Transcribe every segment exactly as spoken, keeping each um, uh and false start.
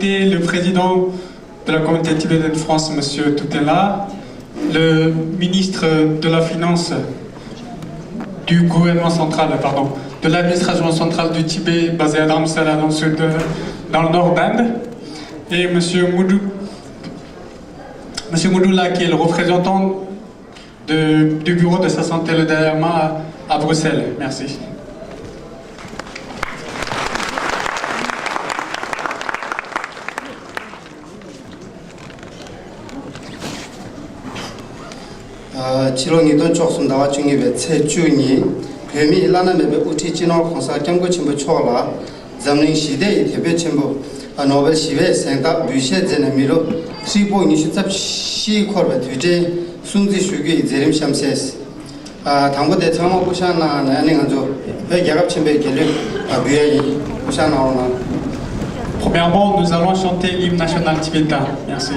Et le président de la communauté tibétaine France, monsieur Toutela, le ministre de la Finance du gouvernement central, pardon, de l'administration centrale du Tibet basée à Dharamsala dans le sud, euh, dans le nord d'Inde, et monsieur Moudou, monsieur Moudoula, qui est le représentant de, du bureau de soixante et un de l'A M A à Bruxelles. Merci. ཕྱི་ལོ་ཉིས་སྟོང་བཅུ་གསུམ་ཟླ་བ་བཅུ་གཉིས་པའི་ཚེས་བཅུ་ཉིན་བོད་མིའི་བླ་ན་མེད་པའི་དབུ་ཁྲིད་སྤྱི་ནོར་༸གོང་ས་༸སྐྱབས་མགོན་ཆེན་པོ་མཆོག་ལ་འཛམ་གླིང་ཞི་བདེ་ཡི་དེད་དཔོན་ཆེན་པོ་ནོ་བེལ་ཞི་བའི་གཟེངས་རྟགས་འབུལ་བཞེས་མཛད་ནས་མི་ལོ་ཧྲིལ་པོ་ཉི་ཤུ་རྩ་བཞི་འཁོར་བའི་དུས་དྲན་སྲུང་བརྩི་ཞུ་རྒྱུ་ཡི་མཛད་རིམ་གཤམ་གསལ། དང་པོ་དེ་ཚང་མ་སྐུ་བཞག་གནང་ནས་ཨ་ནི་ང་ཚོ་བོད་རྒྱལ་ཁབ་ཆེན་པོའི་རྒྱལ་གླུ་འབུལ་ཡ་ཡིན། སྐུ་བཞག་གནང་རོགས་གནང་། Premièrement, nous allons chanter l'hymne national tibétain. Merci.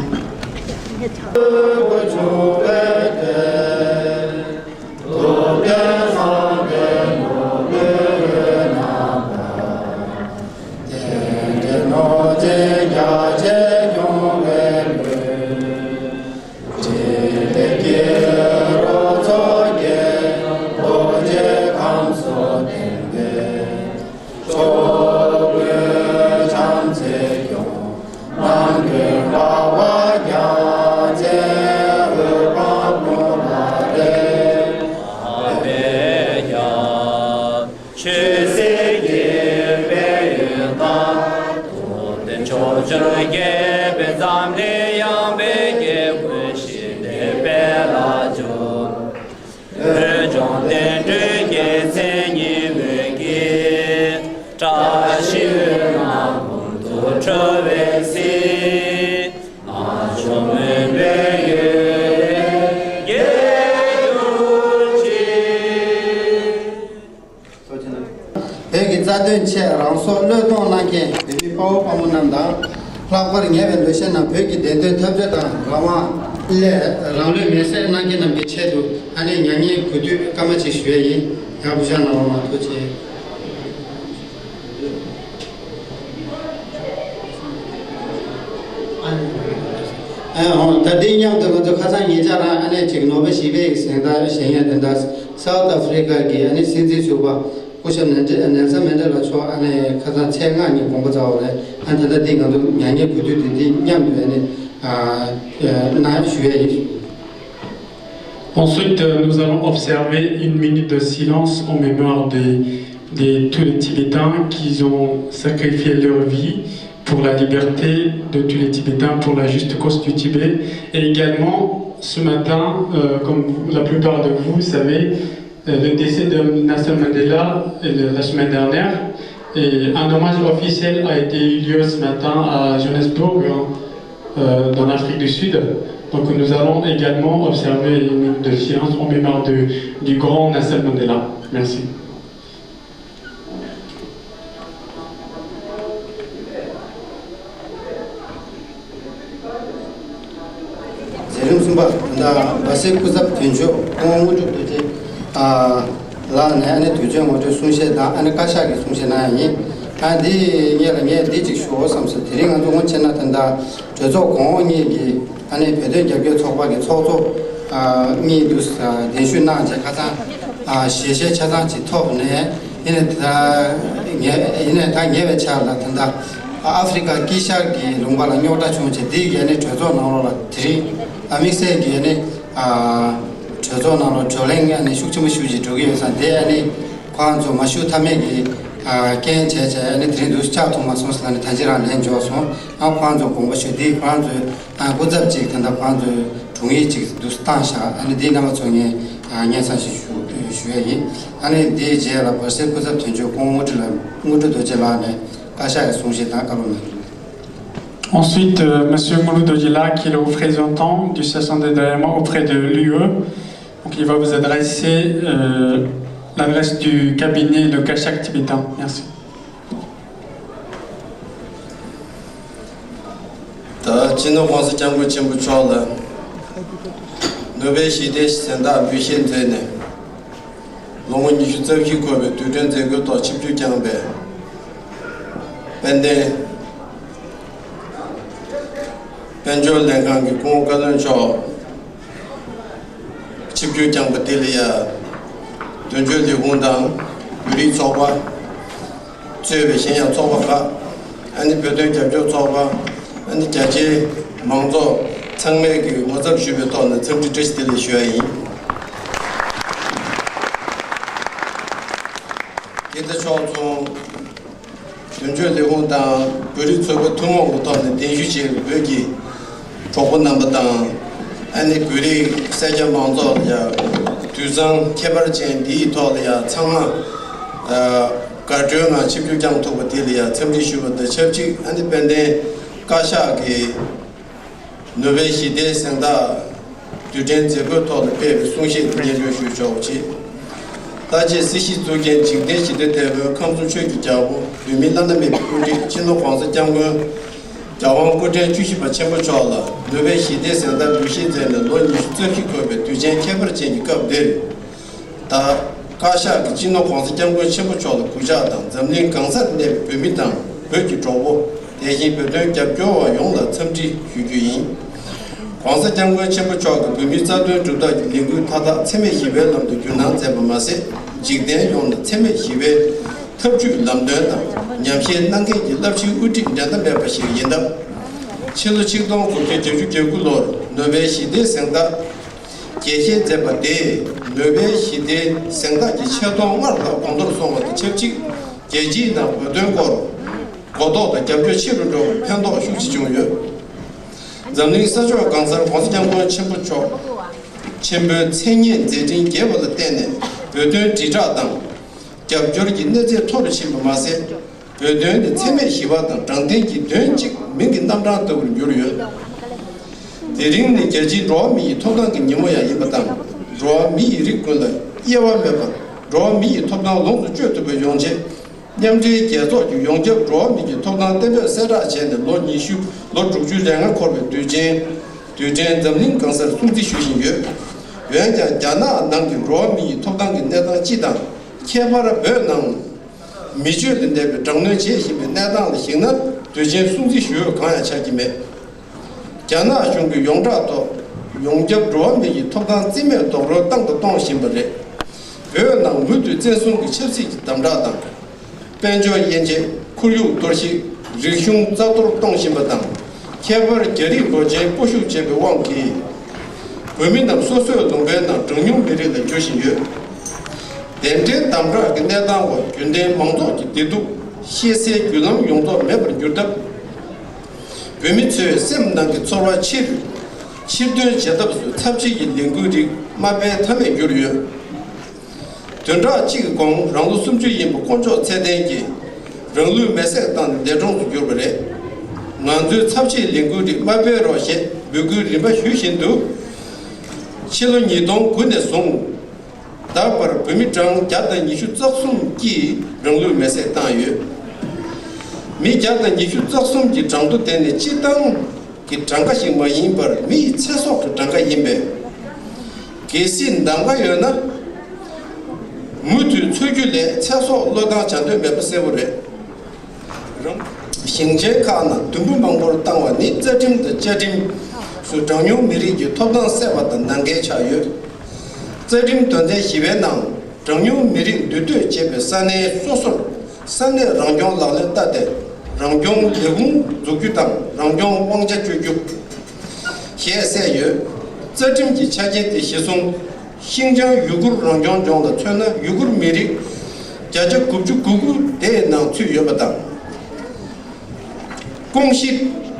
ཆོས་སྲིད་གཉིས་པའི་ཡོན་བདག་ཐུབ་བསྟན་ཕྱོགས་བཅུར་རྒྱས་པའི་འཛམ་གླིང་ཡངས་པའི་རྒྱལ་ཀུན་ཞི་བདེའི་དཔལ་ལ་འཇུག་བོད་ལྗོངས་བསྟན་འགྲོའི་རྒྱལ་མཚན་ཉི་འོད་ཀྱི་བཀྲ་ཤིས་འོད་སྣང་ཀུན་ཏུ་འཕྲོ་བའི་གཟིས། ང་བཅས་མུན་པའི་ཡུལ་རྒྱལ་གྱུར་ཅིག་བོད་ཀྱི་རྩ་དོན་ཆེད་རང་སྲོག་བློས་གཏོང་གནང་མཁན་བོད་མི་དཔའ་བོ་དཔའ་མོ་རྣམས་དང་། ལྷག་པར་ཉེ་བའི་ལོ་ཤས་ནང་བོད་ཀྱི་བདེན་དོན་འཐབ་རྩོད་དང་རང་དབང་སླད་རང་ལུས་མེར་སྲེག་གནང་མཁན་རྣམས་ཀྱི་ཆེད་དུ་ཨ་ནི་མྱ་ངན་གུས་འདུད་སྐར་མ་གཅིག་ཞུ་ཡས་ཡིན། ཡག་པོ་བཞག་གནང་རོགས་གནང་། ཐུགས་རྗེ་ཆེ། ཨ་ནི། ཨ་འོ་ད་འདི་མཉམ་དུ་ང་ཚོ་ཁ་སང་ཉེ་ཆར་རང་ཨ་ནི་ཅིག་ནོ་བེལ་ཞི་བདེའི་གཟེངས་རྟགས་བཞེས་མཁན་དེ་འདྲ་སའུ་ཐི་ཨ་ཧྥི་རི་ཀ་གི་ཨ་ནི་སྲིད་འཛིན་ཟུར་པ། སྐུ་ཞབས་ནེལ་ནེལ་སན་མན་ཌེ་ལ་མཆོག་ཨ་ནི་ཁ་སང་ཚེས་ལྔ་ཉིན་དགོངས་པ་ཚར་བ་རེད། ཨ་ནི་ད་ལྟ་འདི་ང་ཚོ་མྱ་ངན་གུས་འདུད་འདི་འདི་མཉམ་དུ་ཨ་ནི་ཨ་གནང་ཞུ་ཡས་ཡིན། Ensuite, euh, nous allons observer une minute de silence en mémoire des, des, tous les Tibétains qui ont sacrifié leur vie pour la liberté de tous les Tibétains, pour la juste cause du Tibet. Et également, ce matin, euh, comme vous- la plupart de vous savez, euh, le décès de Nelson Mandela, euh, la semaine dernière. Et un hommage officiel a été eu lieu ce matin à Johannesburg, hein, euh, dans l'Afrique du Sud. Donc nous allons également observer une minute de silence en mémoire de- du grand Nelson Mandela. Merci. མཛད་རིམ་གསུམ་པ། ད་ལྟ་སྦ་སེ་སྐུ་ཚབ་དོན་གཅོད་སྐུ་ངོ་དངོས་གྲུབ་རྡོ་རྗེ་ཨ་ལགས་ནས་ཨ་ནི་དུས་ཆེན་ངོ་སྤྲོད་གསུང་བཤད་དང་ཨ་ནི་བཀའ་ཤག་གི་གསུང་བཤད་གནང་ཡ་ཡིན། ཨ་འདི་སྔོན་ལ་ངས་འདི་གཅིག་ཞུ་འོ་བསམ་སོང་། དེ་རིང་ང་ཚོ་སྔོན་ཆད་ན་ད་ལྟ་གྲོས་ཚོགས་གོང་འོག་གཉིས་ཀྱི་ཨ་ནི་བོད་དོན་རྒྱབ་སྐྱོར་ཚོགས་པ་གི་ཚོགས་གཙོ་ཨ་གཉིས་འདུག་གདན་ཞུ་གནང་བྱས་ཁ་སང་ཨ་ཞལ་བཞེས་ཆ་ཚང་ཅིག་ཐོབ་ནས། ཡིན་ནའི་ད་ངས་ཡིན་ནའི་ད་ཉེ་བའི་ཆར་ལ་ད་ལྟ་ཨ་ཧྥི་རི་ཀ་དཀྱིལ་ཤར་གྱི་ལུང་པ་ལ་རྙོག་དྲ་བྱུང་བྱས། འདི་གི་ཨ་ནི་གྲོས་ཚོགས་ནང་ལོགས་ལ་དེ་རིང་ཨ་དམིགས་བསལ་གྱི་ཨ་ནི་ཨ་གྲོས་ཚོགས་ནང་ལོགས་བགྲོ་གླེང་ཨ་ནི་ཤུགས་ཆེན་པོ་ཞེ་པོ་ཅིག་འགྲོ་གི་ཡོད་ཙང་། དེ་ཨ་ནི་ཁོང་ཚོ་མ་ཞུ་ཐབས་མེད་ཀྱི་ཨ་རྐྱེན་བྱས་བྱས་ཨ་ནི་དེ་རིང་འདུག་ཕྱག་ཐུག་མ་སོང་ཟེར་ལབ་ནས་ད་ཅི་རང་ལན་འབྱོར་སོང་། ཨ་ཁོང་ཚོ་དགོངས་པ་ཞུ། འདི་ཁོང་ཚོའི་ཨ་སྐུ་ཚབ་ཅིག་ད་ལྟ་ཁོང་ཚོའི་དྲུང་ཡིག་ཅིག་འདུག་བཏང་བཞག་ཨ་ནི་འདི་རྣམ་པ་ཚོ་ངས་ཨ་སྙན་སེང་ཞིག་ཞུ་ཞུ་ཡས་ཡིན། ཨ་ནི་འདིའི་རྗེས་ལ་སྦ་སེ་སྐུ་ཚབ་དོན་གཅོད་སྐུ་ངོ་དངོས་གྲུབ་ལགས་དངོས་གྲུབ་རྡོ་རྗེ་ལགས་ནས་བཀའ་ཤག་གི་གསུང་བཤད་དང་བཀའ་སློབ་གནང་རྒྱུ། Ensuite, euh, monsieur Mouloud Dodjila, qui est le représentant du soixante-deux d'A M A auprès de l'U E, donc il va vous adresser euh, l'adresse du cabinet de Kashak tibétain. Merci. ད་སྤྱི་ནོར་༸གོང་ས་༸སྐྱབས་མགོན་ཆེན་པོ་མཆོག་ལ་ནོ་བེལ་ཞི་བདེའི་གཟེངས་རྟགས་འབུལ་བཞེས་མཛད་ནས་ལོ་ངོ་ཉི་ཤུ་རྩ་བཞི་འཁོར་བའི་དུས་དྲན་མཛད་སྒོའི་ཐོག་ཆིབས་བསྒྱུར་བསྐྱངས་པའི་དཔལ་ལྡན་ དཔལ་འབྱོར་ལྷན་ཁང་གི་སྐུ་ངོ་བཀའ་བློན་མཆོག་ཆིབས་བསྒྱུར་བསྐྱངས་པ་དེ་ལ་ཡ། དོན་གཅོད་ལས་ཁུངས་དང་བོད་རིགས་ཚོགས་པ་གཙོས་པའི་གཞན་ཡང་ཚོགས་པ་ཁག་ཨ་ནི་བོད་དོན་རྒྱབ་སྐྱོར་ཚོགས་པ། ཨ་ནི་རྒྱ་ཆེའི་མང་ཚོགས་ཚང་མས་ཀྱི་ངོ་ཚབ་ཞུས་པའི་ཐོག་ནས་འཚམས་འདྲི་བཀྲ་ཤིས་བདེ་ལེགས་ཞུ་ཡ་ཡིན། དེ་ལྟ་ཕྱོགས་མཚུངས། དོན་གཅོད་ལས་ཁུངས་དང་བོད་རིགས་ཚོགས་པའི་ཐུན་མོང་གི་ཐོག་ནས་གདན་ཞུ་བྱས་པའི་བོད་ཀྱི་གྲོགས་པོ་རྣམ་པ་དང་། ཨ་ནི་བོད་རིགས་སེར་སྐྱ་མང་ཚོགས་ལ་ཡང་དུས་བཟང་ཁྱད་པར་ཅན་འདིའི་ཐོག་ལ་ཡང་ཚང་མ་དགའ་སྤྲོའི་ངང་ཆིབས་བསྒྱུར་བསྐྱངས་ཐུབ་པ་དེ་ལ་ཡང་འཚམས་འདྲི་ཞུ་བ་དང་ཆབས་ཅིག་ཨ་ནི་དཔལ་ལྡན་བཀའ་ཤག་གི་ནོ་བེལ་ཞི་བདེའི་གཟེངས་རྟགས་རྡུལ་ཕྲན་མཛད་སྒོའི་ཐོག་ལ་སྤེལ་བའི་གསུང་བཤད་དེ་སྙན་སྒྲོན་ཞུ་ཆོག་ཅེས། ད་ཆེད་སྲིད་ཞིའི་གཙུག་རྒྱན་འཇིག་རྟེན་ཞི་བདེ་དེད་དཔོན་ཁམས་གསུམ་ཆོས་ཀྱི་རྒྱལ་པོ་བོད་མིའི་བླ་ན་མེད་པའི་དབུ་ཁྲིད་སྤྱི་ནོར་༧གོང་ས་༧སྐྱབས་མགོན་རྒྱལ་དབང་སྐུ་ཕྲེང་བཅུ་བཞི་པ་ཆེན་པོ་མཆོག་ལ་ནོ་བེལ་ཞི་བདེའི་གཟེངས་རྟགས་འབུལ་བཞེས་མཛད་ནས་ལོ་ཉི་ཤུ་རྩ་བཞི་འཁོར་བའི་དུས་ཆེན་ཁྱད་པར་ཅན་གྱི་སྐབས་འདིར། ད་བཀའ་ཤག་གིས་སྤྱི་ནོར་༧གོང་ས་༧སྐྱབས་མགོན་ཆེན་པོ་མཆོག་ལ་གུས་ཕྱག་དང་འཛམ་གླིང་གང་སར་གནས་པའི་བོད་མི་དང་བོད་ཀྱི་གྲོགས་པོ། དེ་བཞིན་བོད་དོན་རྒྱབ་སྐྱོར་བ་ཡོངས་ལ་འཚམས་འདྲི་ཞུ་རྒྱུ་ཡིན། ༧གོང་ས་༧སྐྱབས་མགོན་ཆེན་པོ་མཆོག་གིས་བོད་མིའི་རྩ་དོན་སྒྲུབ་ཐབས་ཀྱི་ལས་འགུལ་མཐའ་དག་འཚེ་མེད་ཞི་བའི་ལམ་དུ་བསྒྱུར་གནང་མཛད་པ་མ་ཟད། འཇིག་རྟེན་ཡོངས་ལ་འཚེ་མེད་ཞི་བའི་ཐབས་ཇུས་ལམ་སྟོན་དང་ཉམས་བཞེས་གནང་མཁན་གྱི་རླབས་ཆེན་དབུ་ཁྲིད་འགྲན་ཟླ་མེད་པ་ཞིག་ཡིན་སྟབས། ཕྱི་ལོ་ཆིག་སྟོང་དགུ་བརྒྱ་བརྒྱད་ཅུ་གྱ་དགུ་ལོར་ནོ་བེལ་ཞི་བདེའི་གཟེངས་རྟགས་རྒྱས་བཤད་མཛད་པ་དེས་ནོ་བེལ་ཞི་བདེའི་གཟེངས་རྟགས་ཀྱི་ཆེ་མཐོང་སྔར་ལྷག་གོང་མཐོར་སོང་བ་དང་ཆབས་ཅིག་རྒྱལ་སྤྱིའི་ནང་བོད་དོན་སྐོར་གོ་རྟོགས་དང་རྒྱབ་སྐྱོར་ཆེ་རུ་འགྲོ་བར་ཕན་ཐོགས་ཤུགས་ཆེ་བྱུང་ཡོད། འཛམ་གླིང་ས་ཕྱོགས་གང་སར་༧གོང་ས་༧སྐྱབས་མགོན་ཆེན་པོ་མཆོག་ཆེན་པོའི་མཚན་སྙན་མཛད་འཕྲིན་རྒྱས་པ་ལ་བརྟེན་ནས་བོད་དོན་དྲིལ་བསྒྲགས་དང་། རྒྱབ་སྐྱོར་གྱི་གནས་ཚད་མཐོ་རུ་ཕྱིན་པ་མ་ཟད། བོད་དོན་ནི་འཚེ་མེད་ཞི་བ་དང་དྲང་བདེན་གྱི་དོན་གཅིག་མིང་གི་རྣམ་གྲངས་ལྟ་བུར་གྱུར་ཡོད། དེ་རིང་ནི་རྒྱལ་སྤྱིའི་འགྲོ་བ་མི་ཡི་ཐོབ་ཐང་གི་ཉིན་མོ་ཡང་ཡིན་པ་དང་། འགྲོ་བ་མི་ཡི་རིགས་ཀུན་ལ་དབྱེ་བ་མེད་པར་འགྲོ་བ་མི་ཡི་ཐོབ་ཐང་ལོངས་སུ་སྤྱོད་ཐུབ་པ་ཡོང་ཆེད། མཉམ་འབྲེལ་རྒྱལ་ཚོགས་ཀྱིས་ཡོངས་ཁྱབ་འགྲོ་བ་མི་ཡི་ཐོབ་ཐང་གཏན་འབེབས་གསལ་བསྒྲགས་བྱས་ནས་ལོ་ཉི་ཤུ་ལོ་དྲུག་ཅུ་རེ་ལྔ་འཁོར་བའི་དུས་ཆེན་དུས་དྲན་འཛམ་གླིང་གང་སར་སྲུང་བརྩི་ཞུ་བཞིན་ཡོད། འོན་ཀྱང་རྒྱ་ནག་ནང་གི་འགྲོ་བ་མི་ཡི་ཐོབ་ཐང་གི་གནས་སྟངས་སྤྱི་དང་ཁྱད་པར་བོད་ནང་མི་སྤྱོད་ལས་འདས་པའི་དྲག་གནོན་བྱེད་བཞིན་པའི་གནས་སྟངས་ལ་གཞིགས་ན་དུས་ཆེན་སྲུང་བརྩི་ཞུ་འོས་གང་ཡང་ཆགས་ཀྱི་མེད། རྒྱ་ནག་གཞུང་གིས་ཡོངས་གྲགས་ཐོག་ཡོངས་ཁྱབ་འགྲོ་བ་མི་ཡི་ཐོབ་ཐང་རྩིས་མེད་རྡོག་རོལ་བཏང་དང་གཏོང་བཞིན་པ་རེད། བོད་ནང་མུ་མཐུད་བཙན་བཟུང་གི་ཆབ་སྲིད་ཀྱི་དམ་དྲག་དང་། དཔལ་འབྱོར་དབྱེ་འབྱེད། ཁོར་ཡུག་གཏོར་བཤིག་རིག་གཞུང་རྩ་གཏོར་གཏོང་བཞིན་པ་དང་། ཁྱད་པར་རྒྱ་རིགས་ལོ་ཆེན་སྤོ་བཤུག་བྱས་པའི་དབང་གིས། བོད་མི་རྣམས་སོ་སོའི་ལུང་པའི་ནང་གྲངས་ཉུང་མི་རིགས་ལ་འགྱུར་བཞིན་ཡོད། དེ་འདྲའི་དམ་དྲག་གི་གནས་སྟངས་འོག་རྒྱུན་ལྡན་མང་ཚོགས་ཀྱི་བདེ་སྡུག་ཤེས་སའི་བརྒྱུད་ལམ་ཡོངས་རྫོགས་མེད་པར་གྱུར་སྟབས། བོད་མི་ཚོའི་སེམས་ནང་གི་ཚོར་བ་ཕྱིར་ཕྱིར་འདོན་བྱེད་ཐབས་སུ་ཚབས་ཆེ་ཡི་ལས་འགུལ་རིགས་མ་སྤེལ་ཐབས་མེད་གྱུར་ཡོད། བདུན་ཕྲག་གཅིག་གི་གོང་རང་ལོ་སུམ་ཅུ་ཡིན་པ་དཀོན་མཆོག་ཚེ་བརྟན་གྱིས་རང་ལུས་མེར་སྲེག་བཏང་ནས་འདས་གྲོངས་སུ་གྱུར་པ་རེད། ང་ཚོས་ཚབས་ཆེའི་ལས་འགུལ་རིགས་མ་སྤེལ་རོགས་ཞེས་འབོད་སྐུལ་རིམ་པ་ཞུ་བཞིན་དུ། ཕྱི་ལོ་ཉིས་སྟོང་དགུ་ནས་བཟུང་ད་བར་བོད་མི་གྲངས་བརྒྱ་དང་ཉི་ཤུ་རྩ་གསུམ་གྱིས་རང་ལུས་མེར་སྲེག་བཏང་ཡོད། མི་བརྒྱ་དང་ཉི་ཤུ་རྩ་གསུམ་གྱི་གྲངས་ཐོ་དེ་ནི་སྤྱིར་བཏང་གི་གྲངས་ཀ་ཞིག་མ་ཡིན་པར་མི་ཡི་ཚེ་སྲོག་གི་གྲངས་ཀ་ཡིན་པས། གལ་སྲིད་གདམ་ག་ཡོད་ན། མུ་མཐུད་འཚོལ་རྒྱུ་ལས་ཚེ་སྲོག་བློས་བཏང་བྱ་འདོད་མེད་པ་གསལ་པོ་རེད། རང་ཞིང་ཆེན་ཁག་ནང་དུམ་བུ་མང་པོར་བཏང་བ་ནི་རྩ་ཁྲིམས་དང་བཅའ་ཁྲིམས་སུ་གྲངས་ཉུང་མི་རིགས་ཀྱི་ཐོབ་ཐང་གསལ་བ་དང་ནང་འགལ་ཆགས་ཡོད། རྩ་ཁྲིམས་དོན་ཚན་བཞི་པའི་ནང་གྲངས་ཉུང་མི་རིགས་འདུས་སྡོད་བྱེད་པའི་ས་གནས་སོ་སོར་ས་གནས་རང་སྐྱོང་ལག་ལེན་བསྟར་ཏེ་རང་སྐྱོང་ལས་ཁུངས་འཛུགས་རྒྱུ་དང་རང་སྐྱོང་དབང་ཆ་སྤྱོད་རྒྱུ། ཞེས་གསལ་ཡོད། རྩ་ཁྲིམས་ཀྱི་ཆ་རྐྱེན་དེ་གཞིར་བཟུང་། ཤིང་ཅང་ཡུ་གུར་རང་སྐྱོང་ལྗོངས་ལ་མཚོན་ན་ཡུ་གུར་མི་རིགས་བརྒྱ་ཆ་དགུ་བཅུ་གོ་དགུ་དེའི་ནང་ཚུད་ཡོད་པ་དང་། ཀོང་ཞི་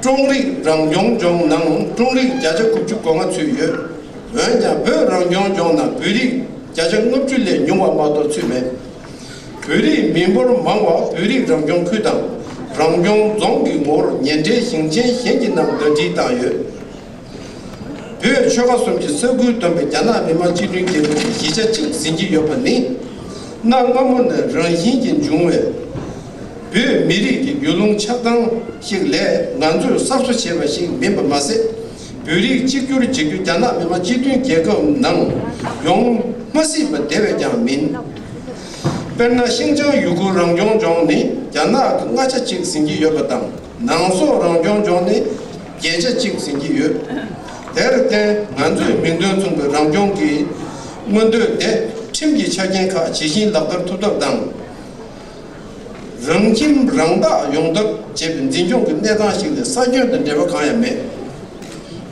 ཀྲོང་རིགས་རང་སྐྱོང་ལྗོངས་ནང་ཀྲོང་རིགས་བརྒྱ་ཆ་དགུ་བཅུ་གོ་ལྔ་ཚུད་ཡོད། འོན་ཀྱང་བོད་རང་སྐྱོང་ལྗོངས་ནང་བོད་རིགས་བརྒྱ་ཆ་ལྔ་བཅུ་ལས་ཉུང་བ་མ་གཏོགས་ཚུད་མེད། བོད་རིགས་མི་འབོར་མང་བ་བོད་རིགས་རང་སྐྱོང་ཁུལ་དང་རང་སྐྱོང་རྫོང་གི་ངོ་བོར་ཉེ་འབྲེལ་ཞིང་ཆེན་གཞན་གྱི་ནང་ཟླ་སྒྲིལ་བཏང་ཡོད། བོད་ཆོལ་ཁ་གསུམ་གྱི་ས་ཁུལ་བསྡོམས་པའི་རྒྱ་ནག་མི་དམངས་སྤྱི་མཐུན་རྒྱལ་ཁབ་ཀྱི་གཞིས་ཆགས་གཅིག་ཟིན་གྱི་ཡོད་པ་ནི། གནའ་སྔ་མོ་ནས་རང་བཞིན་གྱིས་འབྱུང་བའི་བོད་མི་རིགས་ཀྱི་རྒྱུད་ལུང་ཆགས་སྟངས་ཤིག་ལས་ང་ཚོས་གསར་བཟོ་བྱས་པ་ཞིག་མིན་པ་མ་ཟད། བོད་རིགས་གཅིག་གྱུར་བྱེད་རྒྱུ་རྒྱ་ནག་མི་དམངས་སྤྱི་མཐུན་རྒྱལ་ཁབ་ནང་ཡོང་མ་སྲིད་པ་དེ་བས་ཀྱང་མིན། དཔེར་ན་ཤིང་ཅང་ཡུ་གུར་རང་སྐྱོང་ལྗོངས་ནི་རྒྱ་ནག་གི་མངའ་ཆ་གཅིག་ཟིན་གྱི་ཡོད་པ་དང་། ནང་སོག་རང་སྐྱོང་ལྗོངས་ནི་ བརྒྱ་ཆ་གཅིག་ཟིན་གྱི་ཡོད། དེར་བརྟེན་ང་ཚོས་མིང་དོན་མཚུངས་པའི་རང་སྐྱོང་གི་མངོན་འདོད་དེ་ཁྲིམས་ཀྱི་ཆ་རྐྱེན་ཁག་ཇི་བཞིན་ལག་བསྟར་ཐུབ་ཐབས་དང་། རང་ཁྱིམ་རང་བདག་ཡོང་ཐབས་བྱེད་པའི་འཛིན་སྐྱོང་གི་གནས་སྟངས་ཤིག་ལས་ས་ཁྱོན་དང་འབྲེལ་བ་གང་ཡང་མེད།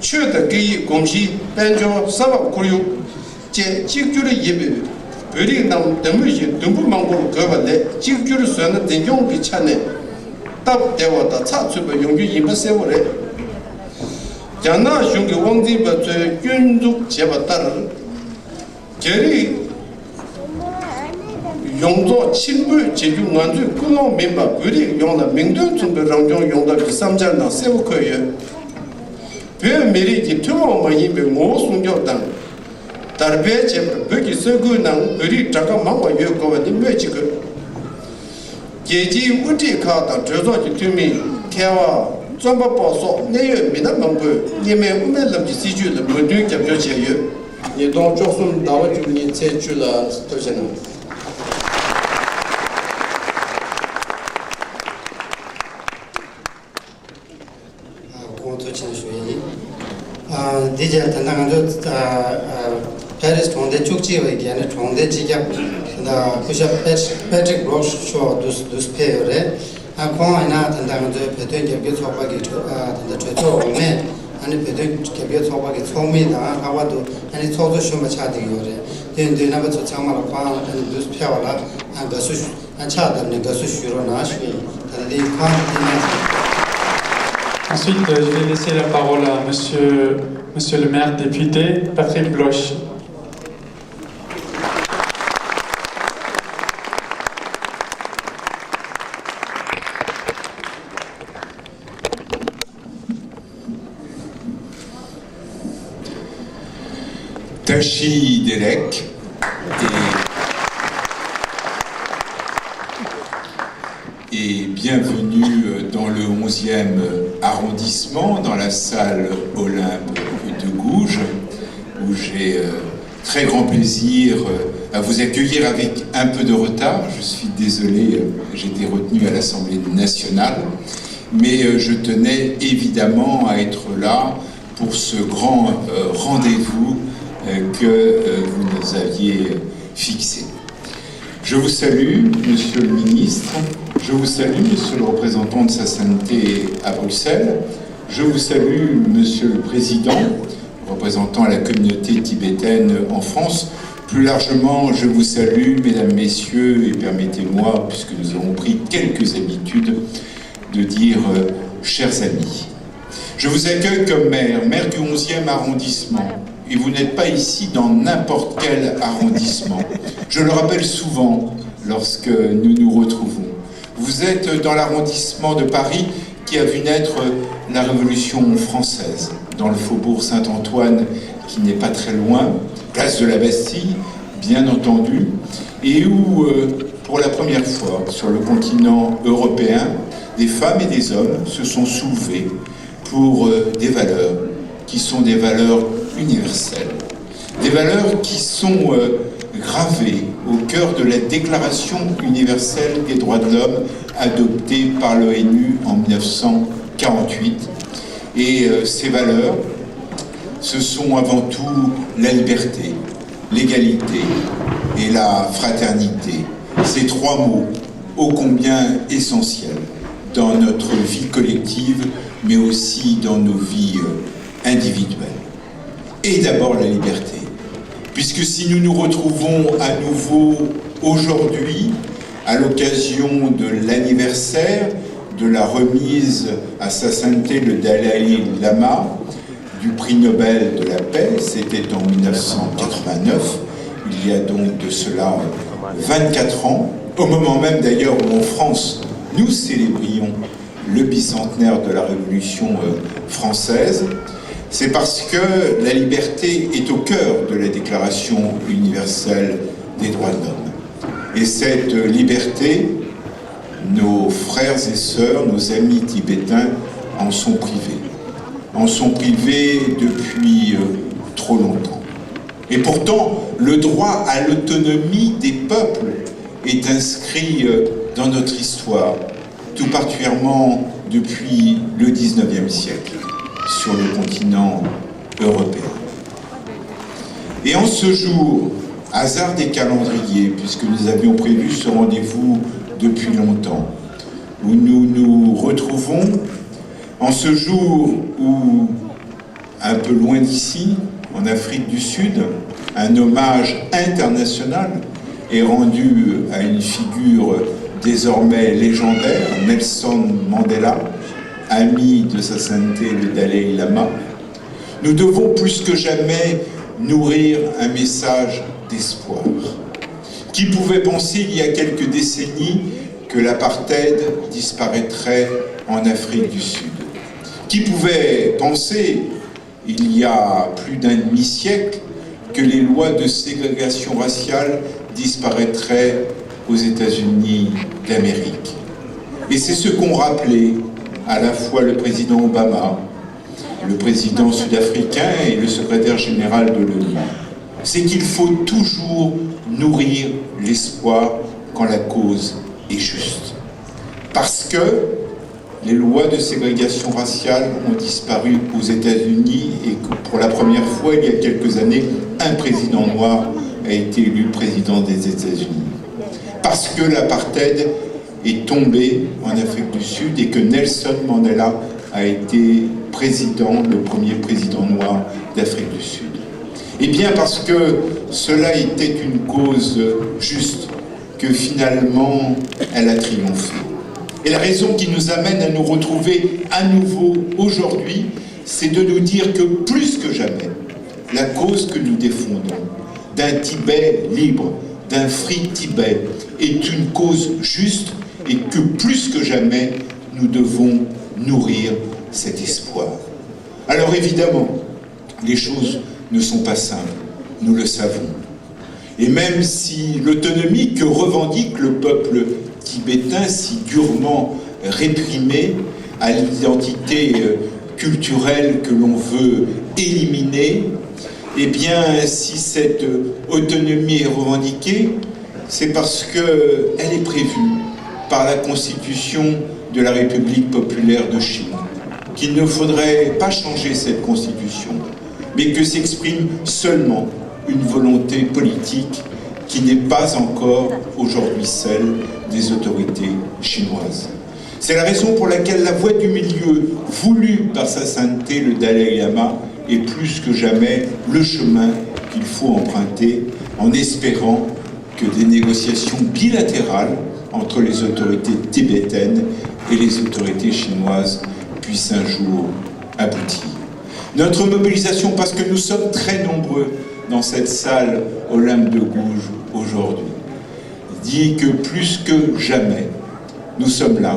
ཆོས་དང་སྐད་ཡིག་གོམས་གཤིས་དཔལ་འབྱོར་ས་བབ་ཁོར་ཡུག་བཅས་གཅིག་གྱུར་ཡིན་པའི་བོད་རིགས་རྣམས་དེ་མུས་བཞིན་དུམ་བུ་མང་པོར་བགོས་པ་ལས་གཅིག་གྱུར་བཟོས་ན་འཛིན་སྐྱོང་གི་ཆ་ནས་སྟབས་བདེ་བ་དང་ཚགས་ཚུད་པ་ཡོང་རྒྱུ་ཡིན་པ་གསལ་པོ་རེད། རྒྱ་ནག་གཞུང་གི་དབང་འཛིན་པ་ཚོས་སྐྱོན་འཛུགས་བྱས་པ་ལྟར། རྒྱ་རིགས་ཡོངས་རྫོགས་ཕྱིར་འབུད་བྱེད་རྒྱུ་ང་ཚོས་ཀུན་སློང་མིན་པར་བོད་རིགས་ཡོངས་ལ་མིང་དོན་མཚུངས་པའི་རང་སྐྱོང་ཡོང་ཐབས་ཀྱི་བསམ་འཆར་ནང་གསལ་པོ་འཁོད་ཡོད། བོད་མི་རིགས་ཀྱི་ཐུན་མོང་མ་ཡིན་པའི་ངོ་བོ་སྲུང་སྐྱོབ་དང་དར་སྤེལ་བྱེད་པར་བོད་ཀྱི་ས་ཁུལ་ནང་བོད་རིགས་གྲངས་ཀ་མང་བ་ཡོད་དགོས་པ་ནི་སྨོས་ཅི་དགོས། རྒྱལ་སྤྱིའི་དབུ་ཁྲིད་ཁག་དང་གྲོས་ཚོགས་ཀྱི་འཐུས་མི། མཁས་པ། རྩོམ་པ་པོ་སོགས་གནད་ཡོད་མི་སྣ་མང་པོས་སྔོན་མའི་དབུ་མའི་ལམ་གྱི་སྲིད་བྱུས་ལ་མོས་མཐུན་རྒྱབ་སྐྱོར་བྱས་ཡོད། ཉིས་སྟོང་བཅུ་གསུམ་ཟླ་བ་བཅུ་གཉིས་ཚེས་བཅུ་ལ་ཐུགས་རྗེ་གནང་། ཨ། སྐུ་ངོ་ཐུགས་རྗེ་ཆེ་ཞུ་ཡི་ཡིན། ཨ། འདི་རྗེས་ད་ལྟ་ང་ཚོ་ཨ་ཨ་ཕ་རིས་གྲོང་སྡེ་བཅུ་གཅིག་པའི་སྒེར་ནས་གྲོང་སྡེ་སྤྱི་ཁྱབ་ད་ལྟ་སྐུ་ཞབས་པེ་པེ་ཏྲིག་བྷོག་མཆོག་འདུག་འདུག་ཕེབས་ཡོད་རེད། ཨ། ཁོང་ཡིན་ན་ད་ལྟ་ང་ཚོའི་བོད་དོན་རྒྱབ་སྐྱོར་ཚོགས་པ་གི་གྲོས་ཨ་ད་ལྟ་གྲོས་ཚོགས་འོག་མའི་ཨ་ནི་བོད་དོན་རྒྱབ་སྐྱོར་ཚོགས་པ་གི་ཚོགས་མི་དང་ལྷག་པར་དུ་ཨ་ནི་ཚོགས་གཙོ་གཞོན་པ་ཆགས་བསྡད་ཡོད་རེད། དེ་ཡིན་དུས་རྣམ་པ་ཚོ་ཚང་མ་ལ་ཁོང་ཨ་ནི་འདུག་ཕེབས་པ་ལ་ཨ་དགའ་བསུ་ཞུ། ཕྱག་བརྡབ་ནས་དགའ་བསུ་ཞུ་རོགས་གནང་ཞུ་ཡིན། ད་ལྟ་འདི་ཁོང་འདི་ནས། Ensuite, euh, je vais laisser la parole à monsieur, monsieur le maire député Patrick Bloch. Tashi Delek et, et bienvenue dans le onzième arrondissement, dans la salle Olympe de Gouges, où j'ai, euh, très grand plaisir, euh, à vous accueillir avec un peu de retard. Je suis désolé, euh, j'étais retenu à l'Assemblée nationale, mais, euh, je tenais évidemment à être là pour ce grand, euh, rendez-vous, euh, que, euh, vous nous aviez fixé. Je vous salue, monsieur le ministre. Je vous salue, monsieur le représentant de sa sainteté à Bruxelles. Je vous salue, monsieur le président, représentant la communauté tibétaine en France. Plus largement, je vous salue, mesdames, messieurs, et permettez-moi, puisque nous avons pris quelques habitudes, de dire, euh, chers amis. Je vous accueille comme maire, maire du onzième arrondissement, et vous n'êtes pas ici dans n'importe quel arrondissement. Je le rappelle souvent lorsque nous nous retrouvons. Vous êtes dans l'arrondissement de Paris qui a vu naître la Révolution française, dans le faubourg Saint-Antoine, qui n'est pas très loin, place de la Bastille, bien entendu, et où, euh, pour la première fois sur le continent européen, des femmes et des hommes se sont soulevés pour, euh, des valeurs qui sont des valeurs universelles, des valeurs qui sont, euh, gravées au cœur de la Déclaration universelle des droits de l'homme adoptée par l'O N U en mille neuf cent quarante-huit. Et, euh, ces valeurs, ce sont avant tout la liberté, l'égalité et la fraternité. Ces trois mots ô combien essentiels dans notre vie collective, mais aussi dans nos vies, euh, individuelles. Et d'abord la liberté. Puisque si nous nous retrouvons à nouveau aujourd'hui, à l'occasion de l'anniversaire de la remise à sa sainteté le Dalai Lama du prix Nobel de la paix, c'était en mille neuf cent quatre-vingt-neuf, il y a donc de cela vingt-quatre ans, au moment même d'ailleurs où en France, nous célébrions le bicentenaire de la Révolution, euh, française, c'est parce que la liberté est au cœur de la Déclaration universelle des droits de l'homme. Et cette liberté, nos frères et sœurs, nos amis tibétains en sont privés. En sont privés depuis, euh, trop longtemps. Et pourtant, le droit à l'autonomie des peuples est inscrit, euh, dans notre histoire, tout particulièrement depuis le dix-neuvième siècle. sur le continent européen. Et en ce jour, hasard des calendriers, puisque nous avions prévu ce rendez-vous depuis longtemps, où nous nous retrouvons en ce jour où, un peu loin d'ici, en Afrique du Sud, un hommage international est rendu à une figure désormais légendaire, Nelson Mandela, ami de Sa Sainteté le Dalai Lama. Nous devons plus que jamais nourrir un message d'espoir. Qui pouvait penser il y a quelques décennies que l'apartheid disparaîtrait en Afrique du Sud ? Qui pouvait penser, il y a plus d'un demi-siècle, que les lois de ségrégation raciale disparaîtraient aux États-Unis d'Amérique ? Et c'est ce qu'ont rappelé à la fois le président Obama, le président sud-africain et le secrétaire général de l'ONU. C'est qu'il faut toujours nourrir l'espoir quand la cause est juste. Parce que les lois de ségrégation raciale ont disparu aux États-Unis et que pour la première fois, il y a quelques années, un président noir a été élu président des États-Unis. Parce que l'apartheid est tombé en Afrique du Sud et que Nelson Mandela a été président, le premier président noir d'Afrique du Sud. Eh bien, parce que cela était une cause juste, que finalement, elle a triomphé. Et la raison qui nous amène à nous retrouver à nouveau aujourd'hui, c'est de nous dire que plus que jamais, la cause que nous défendons d'un Tibet libre, d'un Free Tibet, est une cause juste et que plus que jamais, nous devons nourrir cet espoir. Alors évidemment, les choses ne sont pas simples, nous le savons. Et même si l'autonomie que revendique le peuple tibétain, si durement réprimée, à l'identité, euh, culturelle que l'on veut éliminer, eh bien, si cette, euh, autonomie est revendiquée, c'est parce qu'elle est prévue par la Constitution de la République populaire de Chine, qu'il ne faudrait pas changer cette Constitution, mais que s'exprime seulement une volonté politique qui n'est pas encore aujourd'hui celle des autorités chinoises. C'est la raison pour laquelle la voie du milieu voulue par Sa Sainteté le Dalai Lama est plus que jamais le chemin qu'il faut emprunter, en espérant que des négociations bilatérales entre les autorités tibétaines et les autorités chinoises puissent un jour aboutir. Notre mobilisation, parce que nous sommes très nombreux dans cette salle Olympe de Gouges aujourd'hui, dit que plus que jamais, nous sommes là,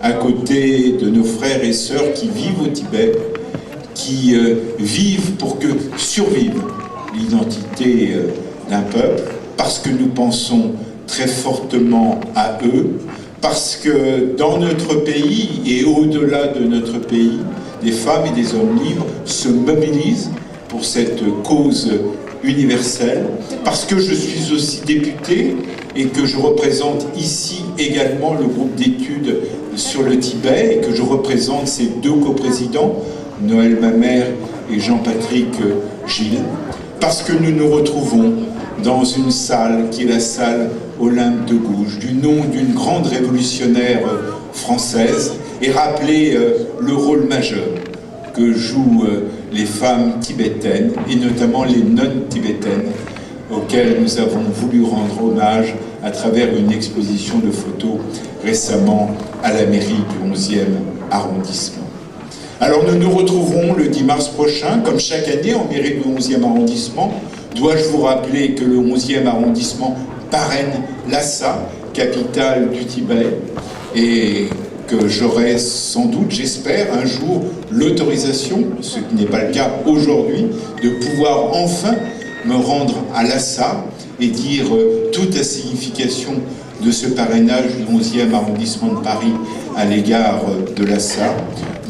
à côté de nos frères et sœurs qui vivent au Tibet, qui, euh, vivent pour que survive l'identité, euh, d'un peuple, parce que nous pensons très fortement à eux, parce que dans notre pays et au-delà de notre pays, des femmes et des hommes libres se mobilisent pour cette cause universelle, parce que je suis aussi député et que je représente ici également le groupe d'études sur le Tibet et que je représente ses deux coprésidents, Noël Mamère et Jean-Patrick Gilles, parce que nous nous retrouvons dans une salle qui est la salle Olympe de Gouges, du nom d'une grande révolutionnaire française, et rappeler, euh, le rôle majeur que jouent, euh, les femmes tibétaines, et notamment les nonnes tibétaines, auxquelles nous avons voulu rendre hommage à travers une exposition de photos récemment à la mairie du onzième arrondissement. Alors nous nous retrouverons le dix mars prochain, comme chaque année, en mairie du onzième arrondissement. Dois-je vous rappeler que le onzième arrondissement parraine Lhasa, capitale du Tibet, et que j'aurai sans doute, j'espère, un jour l'autorisation, ce qui n'est pas le cas aujourd'hui, de pouvoir enfin me rendre à Lhasa et dire, euh, toute la signification de ce parrainage du onzième arrondissement de Paris à l'égard, euh, de Lhasa.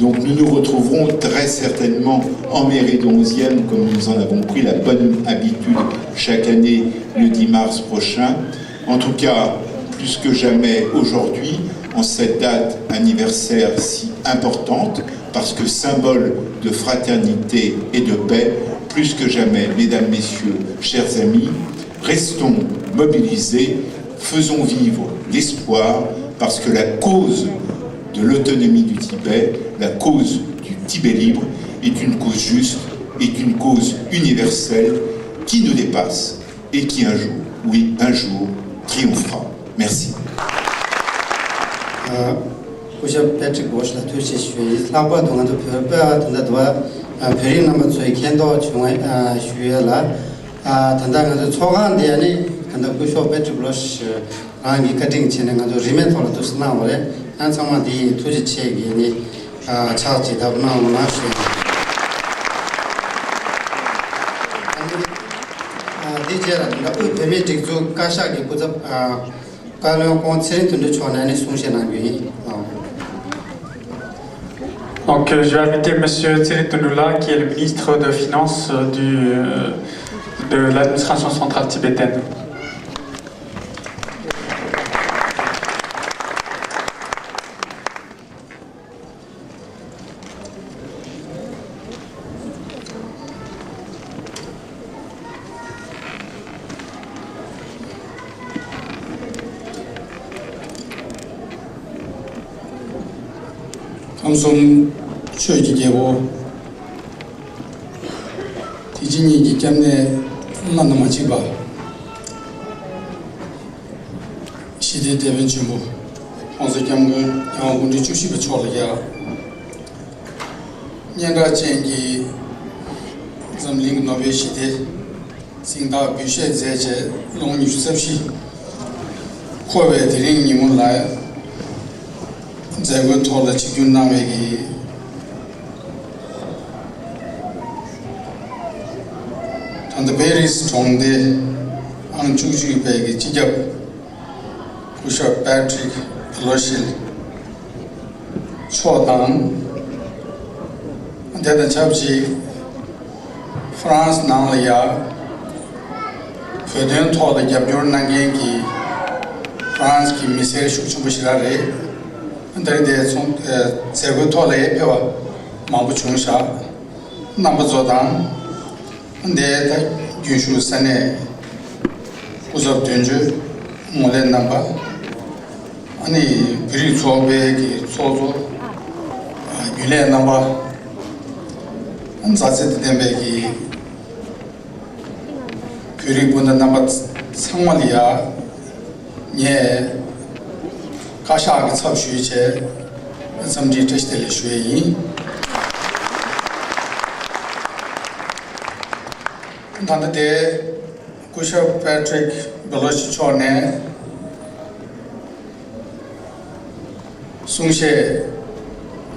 Donc nous nous retrouverons très certainement en mairie de onzième, comme nous en avons pris la bonne habitude chaque année le dix mars prochain. En tout cas, plus que jamais aujourd'hui, En cette date anniversaire si importante, parce que symbole de fraternité et de paix, plus que jamais, mesdames, messieurs, chers amis, restons mobilisés, faisons vivre l'espoir, parce que la cause de l'autonomie du Tibet, la cause du Tibet libre, est une cause juste, est une cause universelle qui nous dépasse et qui un jour, oui, un jour, triomphera. Merci. སྐུ་ཞབས་པེ་ཏྲིག་བྷོ་ཤ་ལ་ཐུགས་རྗེ་ཆེ་ཞུ་ཡ་ཡིན། ལྷག་པར་དུ་ང་ཚོ་བོད་པ་ད་ལྟ་དུ་བ་བོད་རིགས་རྣམ་པ་ཚོའི་མཁྱེན་རྟོགས་བྱུང་བ་ཞུ་ཡ་ལ། ད་ལྟ་ང་ཚོའི་ཚོགས་ཁང་འདི་ཡ་ནི་ད་ལྟ་སྐུ་ཞབས་པེ་ཏྲིག་བྷོ་ཤ་རང་གི་བཀའ་དྲིན་བྱས་ནས་ང་ཚོ་རིན་མེད་ཐོག་ལ་ཐུགས་སྣང་བ་རེད། ཡང་ཚང་མ་འདི་ཡི་ཐུགས་རྗེ་ཆེ་གི་ནི་ཕྱག་ཅིག་བརྡབ་གནང་འོང་ན་ཞུ་ཡ་ཡིན། འདི་རྗེས་ལ་དབུས་བོད་མིའི་སྒྲིག་འཛུགས་བཀའ་ཤག་གི་སྐུ་ཚབ་བཀའ་བློན་ཁོང་ཚེ་རིང་དོན་གྲུབ་མཆོག་ནས་ནི་གསུང་བཤད་གནང་རྒྱུ་ཡིན། Donc, euh, je vais inviter Monsieur Tsering Tundula, qui est le ministre de Finances euh, du, euh, de l'administration centrale tibétaine. ཁམས་གསུམ་ཆོས་ཀྱི་རྒྱལ་པོ། དེ་ཕྱི་གཉིས་ཀྱི་སྐྱབས་གནས་བླ་ན་མ་མཆིས་པ། ཞི་བདེའི་དེད་དཔོན་ཆེན་པོ་༸གོང་ས་༸སྐྱབས་མགོན་༸རྒྱལ་བ་སྐུ་ཕྲེང་བཅུ་བཞི་པ་མཆོག་ལ་ཡ། སྙན་གྲགས་ཅན་གྱི་འཛམ་གླིང་གི་ནོ་བེལ་ཞི་བདེ་གཟེངས་རྟགས་འབུལ་བཞེས་མཛད་བྱས་ལོ་ངོ་ཉི་ཤུ་རྩ་བཞི་འཁོར་བའི་དེ་རིང་ཉིན་མོ་ལ། མཛད་སྒོའི་ཐོག་ལ་ཆིབས་བསྒྱུར་གནང་བའི་གི། ད་ལྟ་པེ་རིས་གྲོང་སྡེ་ཨང་བཅུ་གཅིག་པའི་གི་སྤྱི་ཁྱབ་སྐུ་ཞབས་པེ་ཏྲིག་བྷེ་ལོ་ཤིལ་མཆོག་དང་། དེ་དང་ཆབས་ཅིག་ཧྥ་རན་སི་ནང་ལ་ཡ་བོད་དོན་ཐོག་ལ་རྒྱབ་སྐྱོར་གནང་མཁན་གྱི་ཧྥ་རན་སི་གི་མི་སེར་ཤུགས་ཆེན་པོ་ཞེ་དྲག་རེད། ད་རེས་དེ་ཚོང་མཛད་སྒོའི་ཐོག་ལ་ཡ་ཕེབས་པ་མང་པོ་བྱུང་ཤག་རྣམ་པ་ཚོ་དང་། འདས་ད་རྒྱུན་ཞུགས་ས་གནས་སྐུ་ཚབ་དོན་གཅོད་ངོ་ལས་རྣམ་པ། ཨ་ནི་བོད་རིགས་ཚོགས་པའི་གི་ཚོགས་གཙོ་རྒྱུན་ལས་རྣམ་པ། མཛའ་བརྩེ་དང་ལྡན་པའི་གི་བོད་རིགས་སྤུན་ཟླ་རྣམ་པ་ཚང་མ་ལ་ཡ། ངས་བཀའ་ཤག་གི་ཚབ་ཞུས་བྱས་འཚམས་འདྲིའི་བཀྲ་ཤིས་བདེ་ལེགས་ཞུ་ཡས་ཡིན། ད་ལྟ་དེ་སྐུ་ཞབས་པེ་ཏྲིག་བྷེ་ལོ་ཤི་མཆོག་ནས་གསུང་བཤད་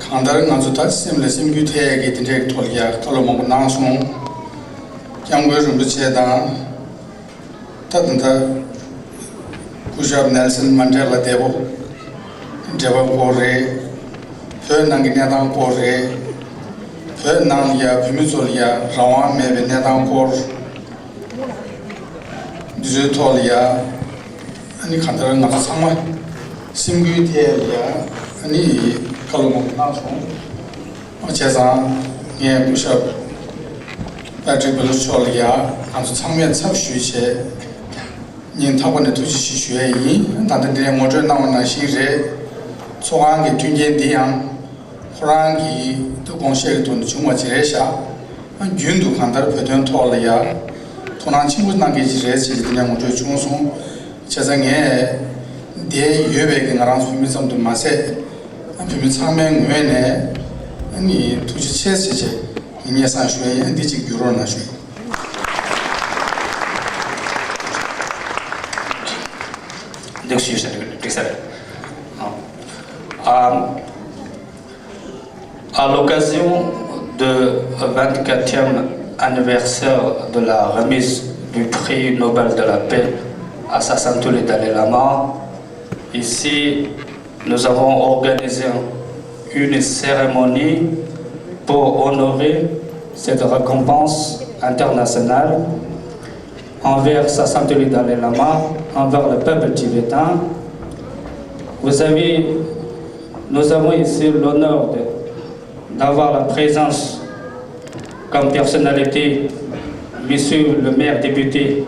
གང་ལྟར་ང་ཚོ་ད་སེམས་ལ་སེམས་འགུལ་ཐེབས་ཡས་ཀྱི་དེ་འདྲའི་ཐོག་ལ་ཡ་བཀའ་སློབ་མང་པོ་གནང་སོང་། སྐྱབས་མགོན་རིན་པོ་ཆེ་དང་། ད་ད་ལྟ་སྐུ་ཞབས་ནེལ་སན་མན་ཌེ་ལ་འདས་པོ་འབྲེལ་བ་སྐོར་རེད། བོད་ནང་གི་གནས་སྟངས་སྐོར་རེད། བོད་ནང་ལ་ཡ་བོད་མི་ཚོ་ལ་ཡ་རང་དབང་མེད་པའི་གནས་སྟངས་སྐོར། འདི་ཚོའི་ཐོག་ལ་ཡ་ཨ་ནི་གང་ལྟར་ང་ཚོ་ཚང་མ་སེམས་འགུལ་ཐེབས་ལ་ཡ་ཨ་ནི་བཀའ་སློབ་མང་པོ་གནང་སོང་། བྱས་ཙང་ངས་སྐུ་ཞབས་པེ་ཏྲིག་བྷེ་ལོ་མཆོག་ལ་ཡ་ང་ཚོ་ཚང་མས་ཚབ་ཞུས་བྱས། སྙིང་ཐག་པ་ནས་ཐུགས་རྗེ་ཆེ་ཞུ་ཡས་ཡིན། ད་ལྟ་འདིར་ངོ་སྤྲོད་གནང་བ་ནང་བཞིན་རེད། ཚོགས་ཁང་གི་མཐུན་རྐྱེན་འདི་ཡང་ཁོ་རང་གི་དགོངས་བཞེད་ཀྱི་ཐོག་ནས་བྱུང་བ་ཅིག་རེད་ཤག་རྒྱུན་དུ་གང་ལྟར་བོད་དོན་ཐོག་ལ་ཡ་དོ་སྣང་ཆེན་པོ་གནང་མཁན་ཅིག་རེད་ཅེས་འདི་ནས་ངོ་སྤྲོད་བྱུང་སོང་། བྱས་ཙང་ངས་འདིར་ཡོད་པའི་གི་ང་རང་ཚོ་བོད་མི་ཙམ་དུ་མ་ཟད་བོད་མི་ཚང་མའི་ངོས་ནས་ཨ་ནི་ཐུགས་རྗེ་ཆེ་ཟེར་བྱས་སྙན་སེང་ཞུ་ཡས་ཡིན། འདི་གཅིག་བརྒྱུད་རོགས་གནང་ཞུ་ཡས་ཡིན། འདུག་ཞུས་ཟེར་འགྲིག་ས་རེད། ཨ། À l'occasion du vingt-quatrième anniversaire de la remise du prix Nobel de la paix à Sa Sainte le Dalai Lama, ici, nous avons organisé une cérémonie pour honorer cette récompense internationale envers Sa Sainteté le Dalai Lama, envers le peuple tibétain. Vous savez, nous avons ici l'honneur de, d'avoir la présence comme personnalité, monsieur le maire député,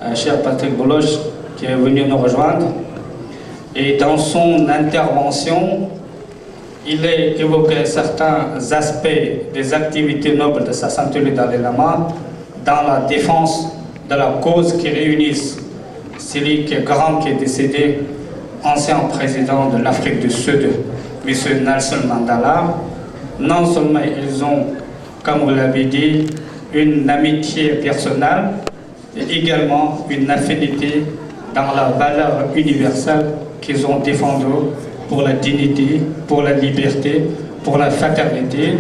euh, cher Patrick Bouloche, qui est venu nous rejoindre. Et dans son intervention, il a évoqué certains aspects des activités nobles de Sassane-Tuli Dalai Lama dans la défense de la cause qui réunit celui qui est grand, qui est décédé, ancien président de l'Afrique du Sud, monsieur Nelson Mandela. Non seulement ils ont, comme vous l'avez dit, une amitié personnelle, et également une affinité dans la valeur universelle qu'ils ont défendue pour la dignité, pour la liberté, pour la fraternité.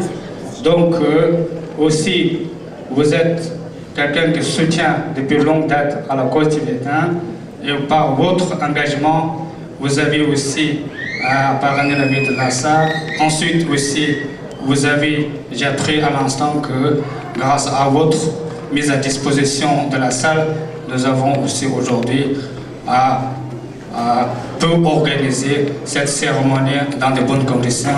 Donc, euh, aussi, vous êtes quelqu'un qui soutient depuis longue date à la cause tibétaine et par votre engagement, vous avez aussi, euh, parrainé la ville de Lhasa. Ensuite aussi, vous avez, j'ai appris à l'instant que grâce à votre mise à disposition de la salle, nous avons aussi aujourd'hui, euh, euh, pu organiser cette cérémonie dans de bonnes conditions.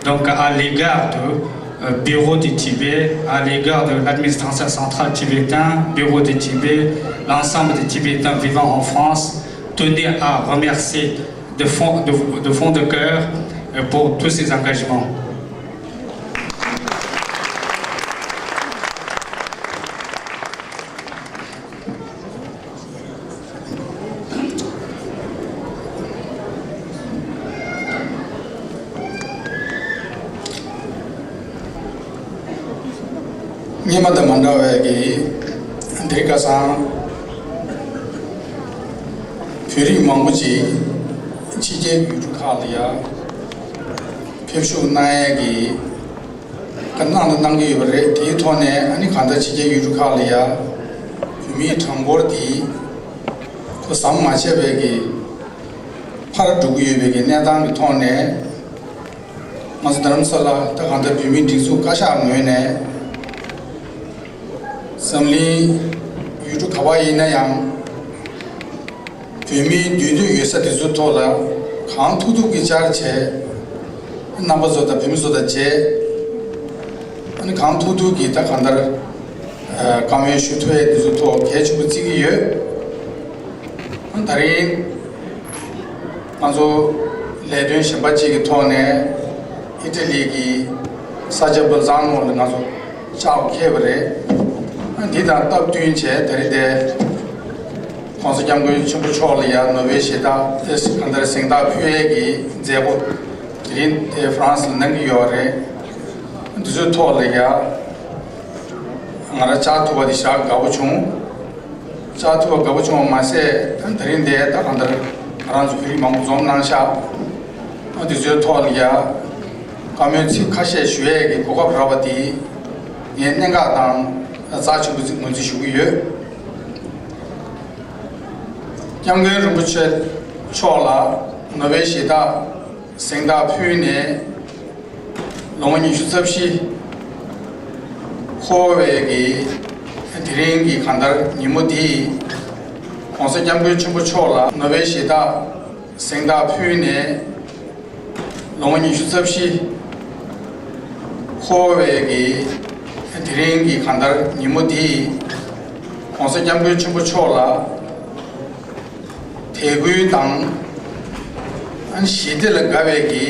Donc, à l'égard du, euh, bureau du Tibet, à l'égard de l'administration centrale tibétaine, bureau du Tibet, l'ensemble des Tibétains vivant en France, tenais à remercier de fond, de, de fond de cœur, euh, pour tous ces engagements. སྔོན་མ་དང་མ་འདྲ་བའི་གི་འདིར་ཁ་སང་བོད་རིགས་མང་པོ་ཅིག་ཕྱི་རྒྱལ་ཡུལ་གྲུ་ཁག་ལ་ཡ་ཕེབས་བཞུགས་གནང་ཡས་ཀྱི་གནང་དང་གནང་གི་ཡོད་པ་རེད། དེའི་ཐོག་ནས་ཨ་ནི་གང་ལྟར་ཕྱི་རྒྱལ་ཡུལ་གྲུ་ཁག་ལ་ཡ་བོད་མིའི་གྲངས་འབོར་དེ་ཁོ་ཟམ་མ་ཆད་པའི་གི་འཕར་འགྲོ་གི་ཡོད་པའི་གི་གནས་སྟངས་ཀྱི་ཐོག་ནས། ང་ཚོ་རྡ་རམ་ས་ལ་ད་གང་ལྟར་བོད་མིའི་སྒྲིག་འཛུགས་བཀའ་ཤག་ངོས་ནས་འཛམ་གླིང་ཡུལ་གྲུ་ག་པར་ཡིན་ན་ཡང་བོད་མིའི་འདུས་སྡོད་ཡོད་ས་དེ་ཚོའི་ཐོག་ལ་གང་ཐུབ་ཐུབ་ཀྱིས་བཅར་བྱས། རྣམ་པ་ཚོ་དང་བོད་མི་ཚོ་དང་མཇལ། ཨ་ནི་གང་ཐུབ་ཐུབ་ཀྱིས་ད་གང་ལྟར་བཀའ་མོལ་ཞུ་ཐུབ་ཡས་དེ་ཚོའི་ཐོག་གལ་ཆེན་པོ་བརྩི་གི་ཡོད། ཨ་ནི་ད་རིང་། ང་ཚོ་ལས་དོན་གཞན་པ་གཅིག་གི་ཐོག་ནས་ཨི་ཊ་ལི་གི་ས་ཆ་བྷོལ་ཛཱ་ནོ་ལ་ང་ཚོ་བཅར་འཁེལ་བ་རེད། འདི་དང་སྟབས་བསྟུན་བྱས་ད་རེས་དེ་༸གོང་ས་༸སྐྱབས་མགོན་ཆེན་པོ་མཆོག་ལ་ཡང་ནོ་བེལ་ཞི་བདེ་གང་ལྟར་གཟེངས་རྟགས་ཕུལ་ཡས་ཀྱི་མཛད་སྒོ་དེ་རིང་དེ་ཧྥ་རན་སི་ལ་གནང་གི་ཡོད་རེད། འདི་ཚོའི་ཐོག་ལ་ཡང་ང་རང་བཅར་ཐུབ་པ་དེ་ཞེ་དྲག་དགའ་པོ་བྱུང་། བཅར་ཐུབ་པ་དགའ་པོ་བྱུང་བ་མ་ཟད། ད་རིང་འདིར་ད་གང་ལྟར་ང་རང་ཚོ་བོད་རིགས་མང་པོ་འཛོམས་གནང་ཤག་འདི་ཚོའི་ཐོག་ལ་ཡ་བཀའ་མོལ་ཚིག་ཁ་ཤས་ཞུ་ཡས་ཀྱི་གོ་སྐབས་རག་པ་དེ་ངས་གནད་འགག་དང་རྩ་ཆེན་པོ་ཅིག་ངོས་འཛིན་ཞུ་གི་ཡོད། སྐྱབས་མགོན་རིན་པོ་ཆེ་མཆོག་ལ་ནོ་བེལ་ཞི་བདེ་གཟེངས་རྟགས་ཕུལ་ནས། ལོ་ངོ་ཉི་ཤུ་རྩ་བཞི་འཁོར་བའི་གི་དེ་རིང་གི་གང་ལྟར་ཉིན་མོ་འདི་༸གོང་ས་༸སྐྱབས་མགོན་ཆེན་པོ་མཆོག་ལ་ནོ་བེལ་ཞི་བདེ་གཟེངས་རྟགས་ཕུལ་ནས་ལོ་ངོ་ཉི་ཤུ་རྩ་བཞི་འཁོར་བའི་གི་དེ་རིང་གི་གང་ལྟར་ཉིན་མོ་འདི་༸གོང་ས་༸སྐྱབས་མགོན་ཆེན་པོ་མཆོག་ལ། དད་གུས་དང་། ཨ་ནི་ཞི་བདེ་ལ་དགའ་བའི་གི་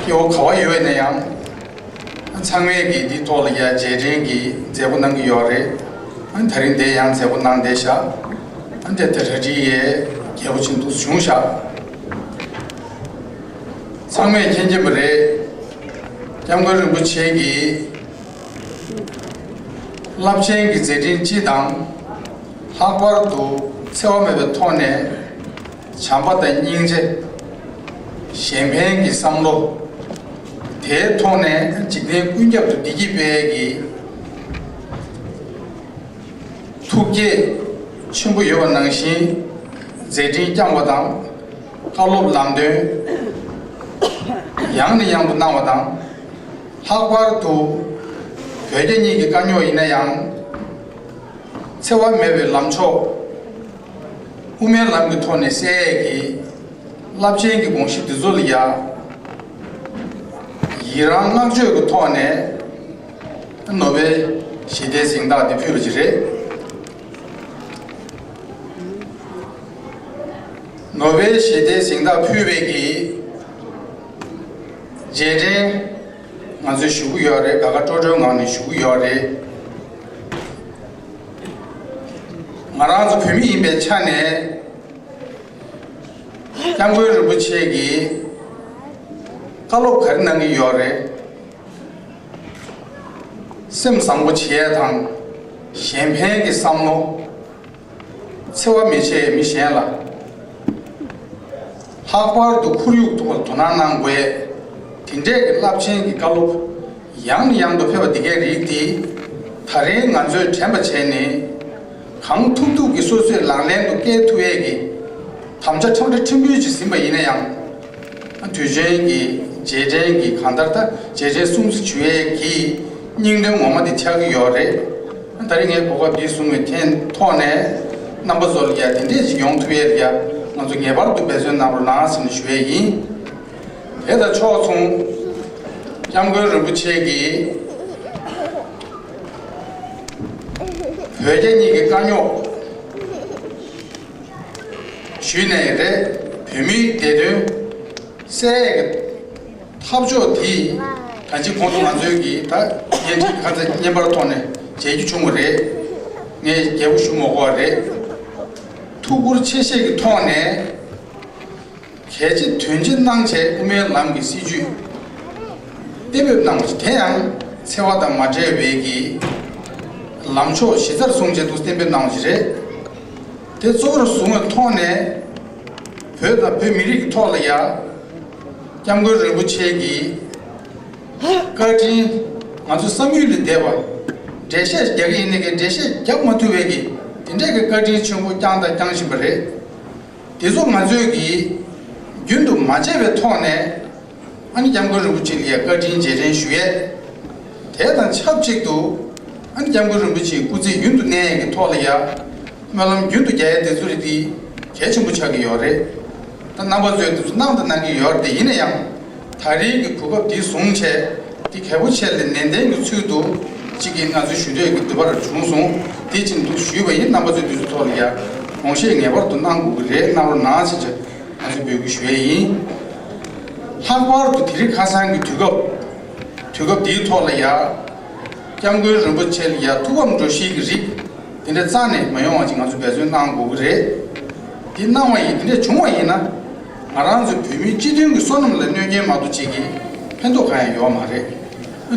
སྐྱེ་བོ་ག་བ་ཡོད་ན་ཡང་། ཨ་ཚང་མས་ཀྱིས་འདིའི་ཐོག་ལ་ཡ་རྗེས་དྲན་གྱི་མཛད་སྒོ་གནང་གི་ཡོད་རེད། ཨ་ནི་ད་རིང་འདིར་ཡང་མཛད་སྒོ་གནང་བསྡད་ཤག་ཨ་ནི་དེ་དེ་ར་ཏི་ཡའི་རྒྱས་པོ་ཅིག་འདུག་བྱུང་ཤག་ཚང་མས་མཁྱེན་གྱི་མ་རེད། སྐྱབས་མགོན་རིན་པོ་ཆེ་གིས་རླབས་ཆེན་གྱི་མཛད་འཕྲིན་སྤྱི་དང་། ལྷག་པར་དུ་འཚེ་བ་མེད་པའི་ཐོག་ནས་བྱམས་པ་དང་སྙིང་རྗེ། གཞན་ཕན་གྱི་བསམ་བློ། དེའི་ཐོག་ནས་འཇིག་རྟེན་ཀུན་ཁྱབ་ཏུ་བདེ་སྐྱིད་སྤེལ་གྱི་ཐུགས་བསྐྱེད་ཆེན་པོ་ཡོད་པ་ནང་བཞིན་མཛད་འཕྲིན་བསྐྱངས་པ་དང་། བཀའ་སློབ་ལམ་སྟོན་ཡང་ནས་ཡང་དུ་གནང་བ་དང་། ལྷག་པར་དུ་བོད་རྒྱ་གཉིས་ཀྱི་དཀའ་རྙོག་ཡིན་ན་ཡང་། འཚེ་བ་མེད་པའི་ལམ་མཆོག་དབུ་མའི་ལམ་གྱི་ཐོག་ནས་སེལ་ཡས་ཀྱི་ རླབས་ཆེན་གྱི་དགོངས་གཞི་འདི་ཚོ་ལ་ཡ། ཡི་རང་བསྔགས་བརྗོད་ཀྱི་ཐོག་ནས་ནོ་བེལ་ཞི་བདེའི་གཟེངས་རྟགས་འདི་ཕུལ་བ་ཅིག་རེད། ནོ་བེལ་ཞི་བདེའི་གཟེངས་རྟགས་ཕུལ་བའི་གི་རྗེས་དྲན་ང་ཚོས་ཞུ་གི་ཡོད་རེད། དགའ་དགའ་སྤྲོ་སྤྲོའི་ངང་ནས་ཞུ་གི་ཡོད་རེད། ང་རང་ཚོ་བོད་མི་ཡིན་པའི་ཆ་ནས། སྐྱབས་མགོན་རིན་པོ་ཆེ་གིས་བཀའ་སློབ་ག་རེ་གནང་གི་ཡོད་རེད། སེམས་བཟང་པོ་བྱེད་ཡས་དང་། གཞན་ཕན་གྱི་བསམ་བློ། འཚེ་བ་མི་བྱེད་མི་གཞན་ལ། ལྷག་པར་དུ་ཁོར་ཡུག་ཐོག་ལ་དོ་སྣང་གནང་དགོས། དེ་འདྲས་ཀྱི་རླབས་ཆེན་གྱི་བཀའ་སློབ། ཡང་ནས་ཡང་དུ་ཕེབས་པ་འདི་གའི་རིགས་འདི། ད་རེས་ང་ཚོས་དྲན་པ་བྱས་ནས། གང་ཐུབ་ཐུབ་ཀྱིས་སོ་སོས་ལག་ལེན་དུ་བཀལ་ཐུབ་ཡས་ཀྱི་དམ་བཅའ་ཁྲིམས་ཁྲ་ཁྲིམས་དཔོན་ཅིག་ཟིན་པ་ཡིན་ན་ཡང་། དུས་ཆེན་གྱི་རྗེས་དྲན་གྱི་གང་ལྟར་ད་རྗེས་དྲན་སྲུང་བརྩི་ཞུ་ཡས་ཀྱི་སྙིང་དོན་ངོ་མ་དེ་ཆགས་ཀྱི་ཡོད་རེད། ད་རེས་ངས་གོ་སྐབས་འདི་བཟུང་བའི་ཐོག་ནས་རྣམ་པ་ཚོ་ལ་ཡ་དེ་འདྲས་ཅིག་ཡོང་ཐུབ་ཡས་ལ་ཡ་ང་ཚོ་ངེས་པར་དུ་འབད་བརྩོན་གནང་རོགས་གནང་ཟེར་ནས་ཞུ་ཡས་ཡིན། དེ་དང་ཕྱོགས་མཚུངས། སྐྱབས་མགོན་རིན་པོ་ཆེ་གིས་བོད་རྒྱ་གཉིས་ཀྱི་དཀའ་རྙོག་ཞུས་ནའི་རེད། བོད་མིའི་བདེ་དོན་སེལ་ཡས་ཀྱི་ཐབས་མཆོག་དེ་ད་ཅི་གོང་དུ་ང་ཚོའི་གི་ད་བརྙན་འཕྲིན་ཁ་ཚ་བརྙན་པར་ཐོག་ནས་མཇལ་རྒྱུ་བྱུང་བ་རེད། ངས་རྒྱལ་པོ་ཞུ་མ་དགོས་པ་རེད། ཐུགས་ཁུར་ཆེ་བཞེས་ཀྱི་ཐོག་ནས། གལ་ཆེ་དོན་ཆེ་གནང་བྱས་དབུ་མའི་ལམ་གྱི་སྲིད་བྱུས་གཏན་འབེབས་གནང་བ་ཞིག་དེ་ཡང་འཚེ་བ་དང་མ་འབྲེལ་བའི་གི་ལམ་ཕྱོགས་གཞི་རྩར་བཟུང་བྱས་འདུག་གཏན་འབེབས་གནང་བ་ཞིག་རེད། དེ་གཙོ་བོར་བཟུང་བའི་ཐོག་ནས་བོད་དང་བོད་མི་རིགས་ཀྱི་ཐོག་ལ་ཡ་སྐྱབས་མགོན་རིན་པོ་ཆེ་གི་བཀའ་དྲིན། ང་ཚོ་བསམ་ཡུལ་ལས་འདས་པ། འགྲེལ་བཤད་རྒྱག་གི་ཡིན་ནའི་གི་འགྲེལ་བཤད་རྒྱག་མ་ཐུབ་པའི་གི་དེ་འདྲས་ཀྱི་བཀའ་དྲིན་ཆེན་པོ་བསྐྱངས་དང་བསྐྱང་བཞིན་པ་རེད། དེ་ཚོ་ང་ཚོས་ཀྱིས་རྒྱུན་དུ་མ་བརྗེད་པའི་ཐོག་ནས། ཨ་ནི་སྐྱབས་མགོན་རིན་པོ་ཆེ་ལ་ཡ་བཀའ་དྲིན་རྗེས་དྲན་ཞུ་ཡས། དེ་དང་ཆབས་ཅིག་ཏུ། ཨ་ནི་སྐྱབས་མགོན་རིན་པོ་ཆེའི་སྐུ་ཚེ་རྒྱུན་དུ་གནས་ཡས་ཀྱི་ཐོག་ལ་ཡ། སྨོན་ལམ་རྒྱུན་དུ་རྒྱག་ཡས་དེ་ཚོ་རིགས་དེ་གལ་ཆེན་པོ་ཆགས་ཀྱི་ཡོད་རེད། ད་རྣམ་པ་ཚོས་དེ་ཚོ་གནང་དང་གནང་གི་ཡོད་རེད། དེ་ཡིན་ན་ཡང་། ད་རེས་ཀྱི་གོ་སྐབས་འདི་བཟུང་བྱས། འདི་གལ་པོ་ཆེ་ལས་ནན་ཏན་གྱི་ཚུལ་དུ་གཅིག་གིས་ང་ཚོས་ཞུ་འདོད་ཀྱི་འདུན་པ་ར་བྱུང་སོང་། དེ་ཕྱིན་དུ་ཞུས་པ་ཡིན། རྣམ་པ་ཚོས་འདི་ཚོ་ཐོག་ལ་ཡ་དགོངས་བཞེས་ངེས་པར་དུ་གནང་དགོས་ཀྱི་རེད། གནང་རོགས་གནང་ཟེར་བྱས་ང་ཚོས་འབོད་སྐུལ་ཞུ་ཡས་ཡིན། ལྷག་པར་དུ་དེ་རིང་ཁ་སང་གི་དུས་སྐབས། དུས་སྐབས་འདིའི་ཐོག་ལ་ཡ། སྐྱབས་མགོན་རིན་པོ་ཆེ་ལ་ཡ་ཐུགས་ཕམ་འགྲོ་གཞིའི་གི་རིགས་དེ་འདྲ་རྩ་ནས་མ་ཡོང་བ་ཅིག་ང་ཚོས་འབད་བརྩོན་གནང་དགོས་ཀྱི་རེད། དེ་གནང་བ་ཡིན། དེ་འདྲ་བྱུང་བ་ཡིན་ན། ང་རང་ཚོ་བོད་མིའི་སྤྱི་མཐུན་གྱི་བསོད་ནམས་ལ་གནོད་སྐྱོན་མ་གཏོགས་ཅིག་གི་ཕན་ཐོགས་གང་ཡང་ཡོད་མ་རེད།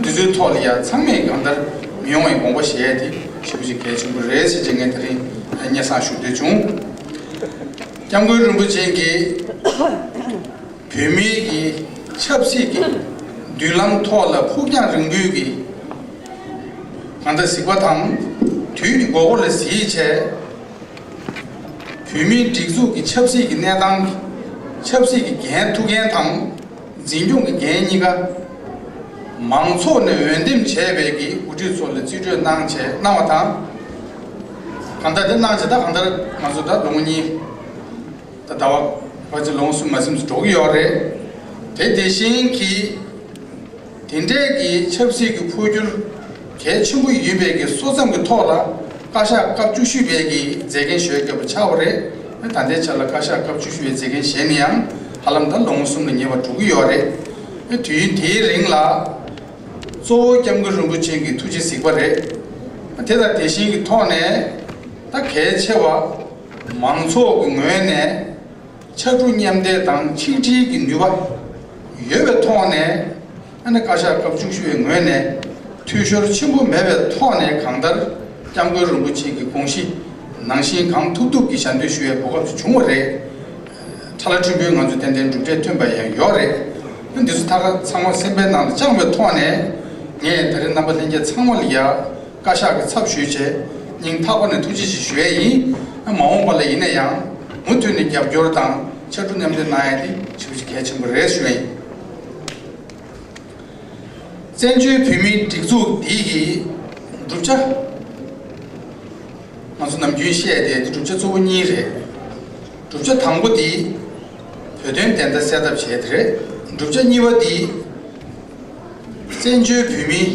འདི་ཚོའི་ཐོག་ལ་ཡ་ཚང་མས་གང་ལྟར་མི་ཡོང་བའི་དགོངས་པ་བཞེས་ཡ་དེ་ཞེ་པོ་ཅིག་གལ་ཆེན་པོ་རེད་ཟེར་བྱས་ངས་དེ་རིང་སྙན་སེང་ཞུ་འདོད་བྱུང་། སྐྱབས་མགོན་རིན་པོ་ཆེ་གིས། བོད་མིའི་གི་ཆབ་སྲིད་ཀྱི་མདུན་ལམ་ཐོག་ལ་ཕུགས་རྒྱང་རིང་པོའི་གི་གང་ལྟར་གཟིགས་པ་དང་། དུས་ཀྱི་འགྲོ་སྒོ་ལ་གཟིགས་བྱས། བོད་མིའི་སྒྲིག་འཛུགས་ཀྱི་ཆབ་སྲིད་ཀྱི་གནས་སྟངས། ཆབ་སྲིད་ཀྱི་འགན་ཐུགས་འགན་དང་འཛིན་སྐྱོང་གི་འགན་གཉིས་ཀ་མང་ཚོགས་ནས་འོས་འདེམས་བྱས་པའི་གི་འགོ་ཁྲིད་ཚོ་ལ་རྩིས་སྤྲོད་གནང་བྱས་གནང་བ་དང་། གང་ལྟར་དེ་གནང་བྱས། ད་གང་ལྟར་ང་ཚོ་ད་ལོ་ངོ་གཉིས། ད་ཟླ་བ་ཕལ་ཆེར་ལོ་ངོ་གསུམ་མ་ཟིན་ཙམ་འགྲོ་གི་ཡོད་རེད། དེ་དེ་བཞིན་གྱི་དེ་འདྲས་ཀྱི་ཆབ་སྲིད་ཀྱི་འཕོ་འགྱུར་གལ་ཆེན་པོ་ཡིན་པའི་གི་སོ་མཚམས་ཀྱི་ཐོག་ལ་བཀའ་ཤག་སྐབས་བཅུ་བཞི་པའི་གི་མཛད་འགན་ཞུ་ཡ་བསྐྱབས་པ་ཆགས་པ་རེད། ད་ལྟའི་ཆ་ལ་བཀའ་ཤག་སྐབས་བཅུ་བཞི་པའི་མཛད་འགན་བཞེས་ནས་ཡང་ཧ་ལམ་ད་ལོ་ངོ་གསུམ་ལ་ཉེ་བར་འགྲོ་གི་ཡོད་རེད། དུས་ཡུན་དེའི་རིང་ལ་གཙོ་བོ་སྐྱབས་མགོན་རིན་པོ་ཆེ་གི་ཐུགས་རྗེ་གཟིགས་པ་རེད། དེ་དང་དེ་བཞིན་གྱི་ཐོག་ནས་ད་གལ་ཆེ་བ། མང་ཚོགས་ཀྱི་ངོས་ནས་ཕྱར་གྲུ་མཉམ་འདེགས་དང་ཆིག་སྒྲིལ་གྱི་ནུས་པ་ཡོད་པའི་ཐོག་ནས། ཨ་ནི་བཀའ་ཤག་སྐབས་བཅུ་བཞི་པའི་ངོས་ནས་འཐུས་ཤོར་ཆེན་པོ་མེད་པའི་ཐོག་ནས་གང་ལྟར་སྐྱབས་མགོན་རིན་པོ་ཆེ་གི་དགོངས་གཞི་ནང་བཞིན་གང་ཐུབ་ཐུབ་ཀྱིས་ཞལ་འདོན་ཞུ་བའི་གོ་སྐབས་སུ་བྱུང་བ་རེད། ཁྲ་ལ་ཁྲིམས་དཔོན་ང་ཚོས་ཏན་ཏན་གྲུབ་འབྲས་ཐོན་པ་ཡང་ཡོད་རེད། འདི་ཚོ་ཐག་ཚང་མ་སེམས་པའི་ནང་ལ་བཅངས་པའི་ཐོག་ནས། ངས་ད་རེས་རྣམ་པ་ལྷན་རྒྱས་ཚང་མ་ལ་ཡ། བཀའ་ཤག་གི་ཚབ་ཞུས་བྱས་སྙིང་ཐག་པ་ནས་ཐུགས་རྗེ་ཆེ་ཞུ་ཡས་ཡིན། མ་འོངས་པ་ལ་ཡིན་ན་ཡང་མུ་མཐུད་ནས་རྒྱབ་སྐྱོར་དང་ཕྱར་གྲུ་མཉམ་འདེགས་གནང་ཡས་དེ་ཞེ་པོ་ཅིག་གལ་ཆེན་པོ་རེད་ཞུ་ཡས་ཡིན། བཙན་བྱོལ་བོད་མིའི་སྒྲིག་འཛུགས་འདི་ཡི་གྲུབ་ཆ། ང་ཚོ་ནམ་རྒྱུན་བཤད་བསྡད་དེ་གྲུབ་ཆ་གཙོ་བོ་གཉིས་རེད། གྲུབ་ཆ་དང་པོ་དེ། བོད་དོན་བདེན་མཐའ་གསལ་ཐབས་བྱས་དེ་རེད། བསྒྲུབ་བྱ་གཉིས་པ་འདི་བཙན་བྱོལ་བོད་མིའི་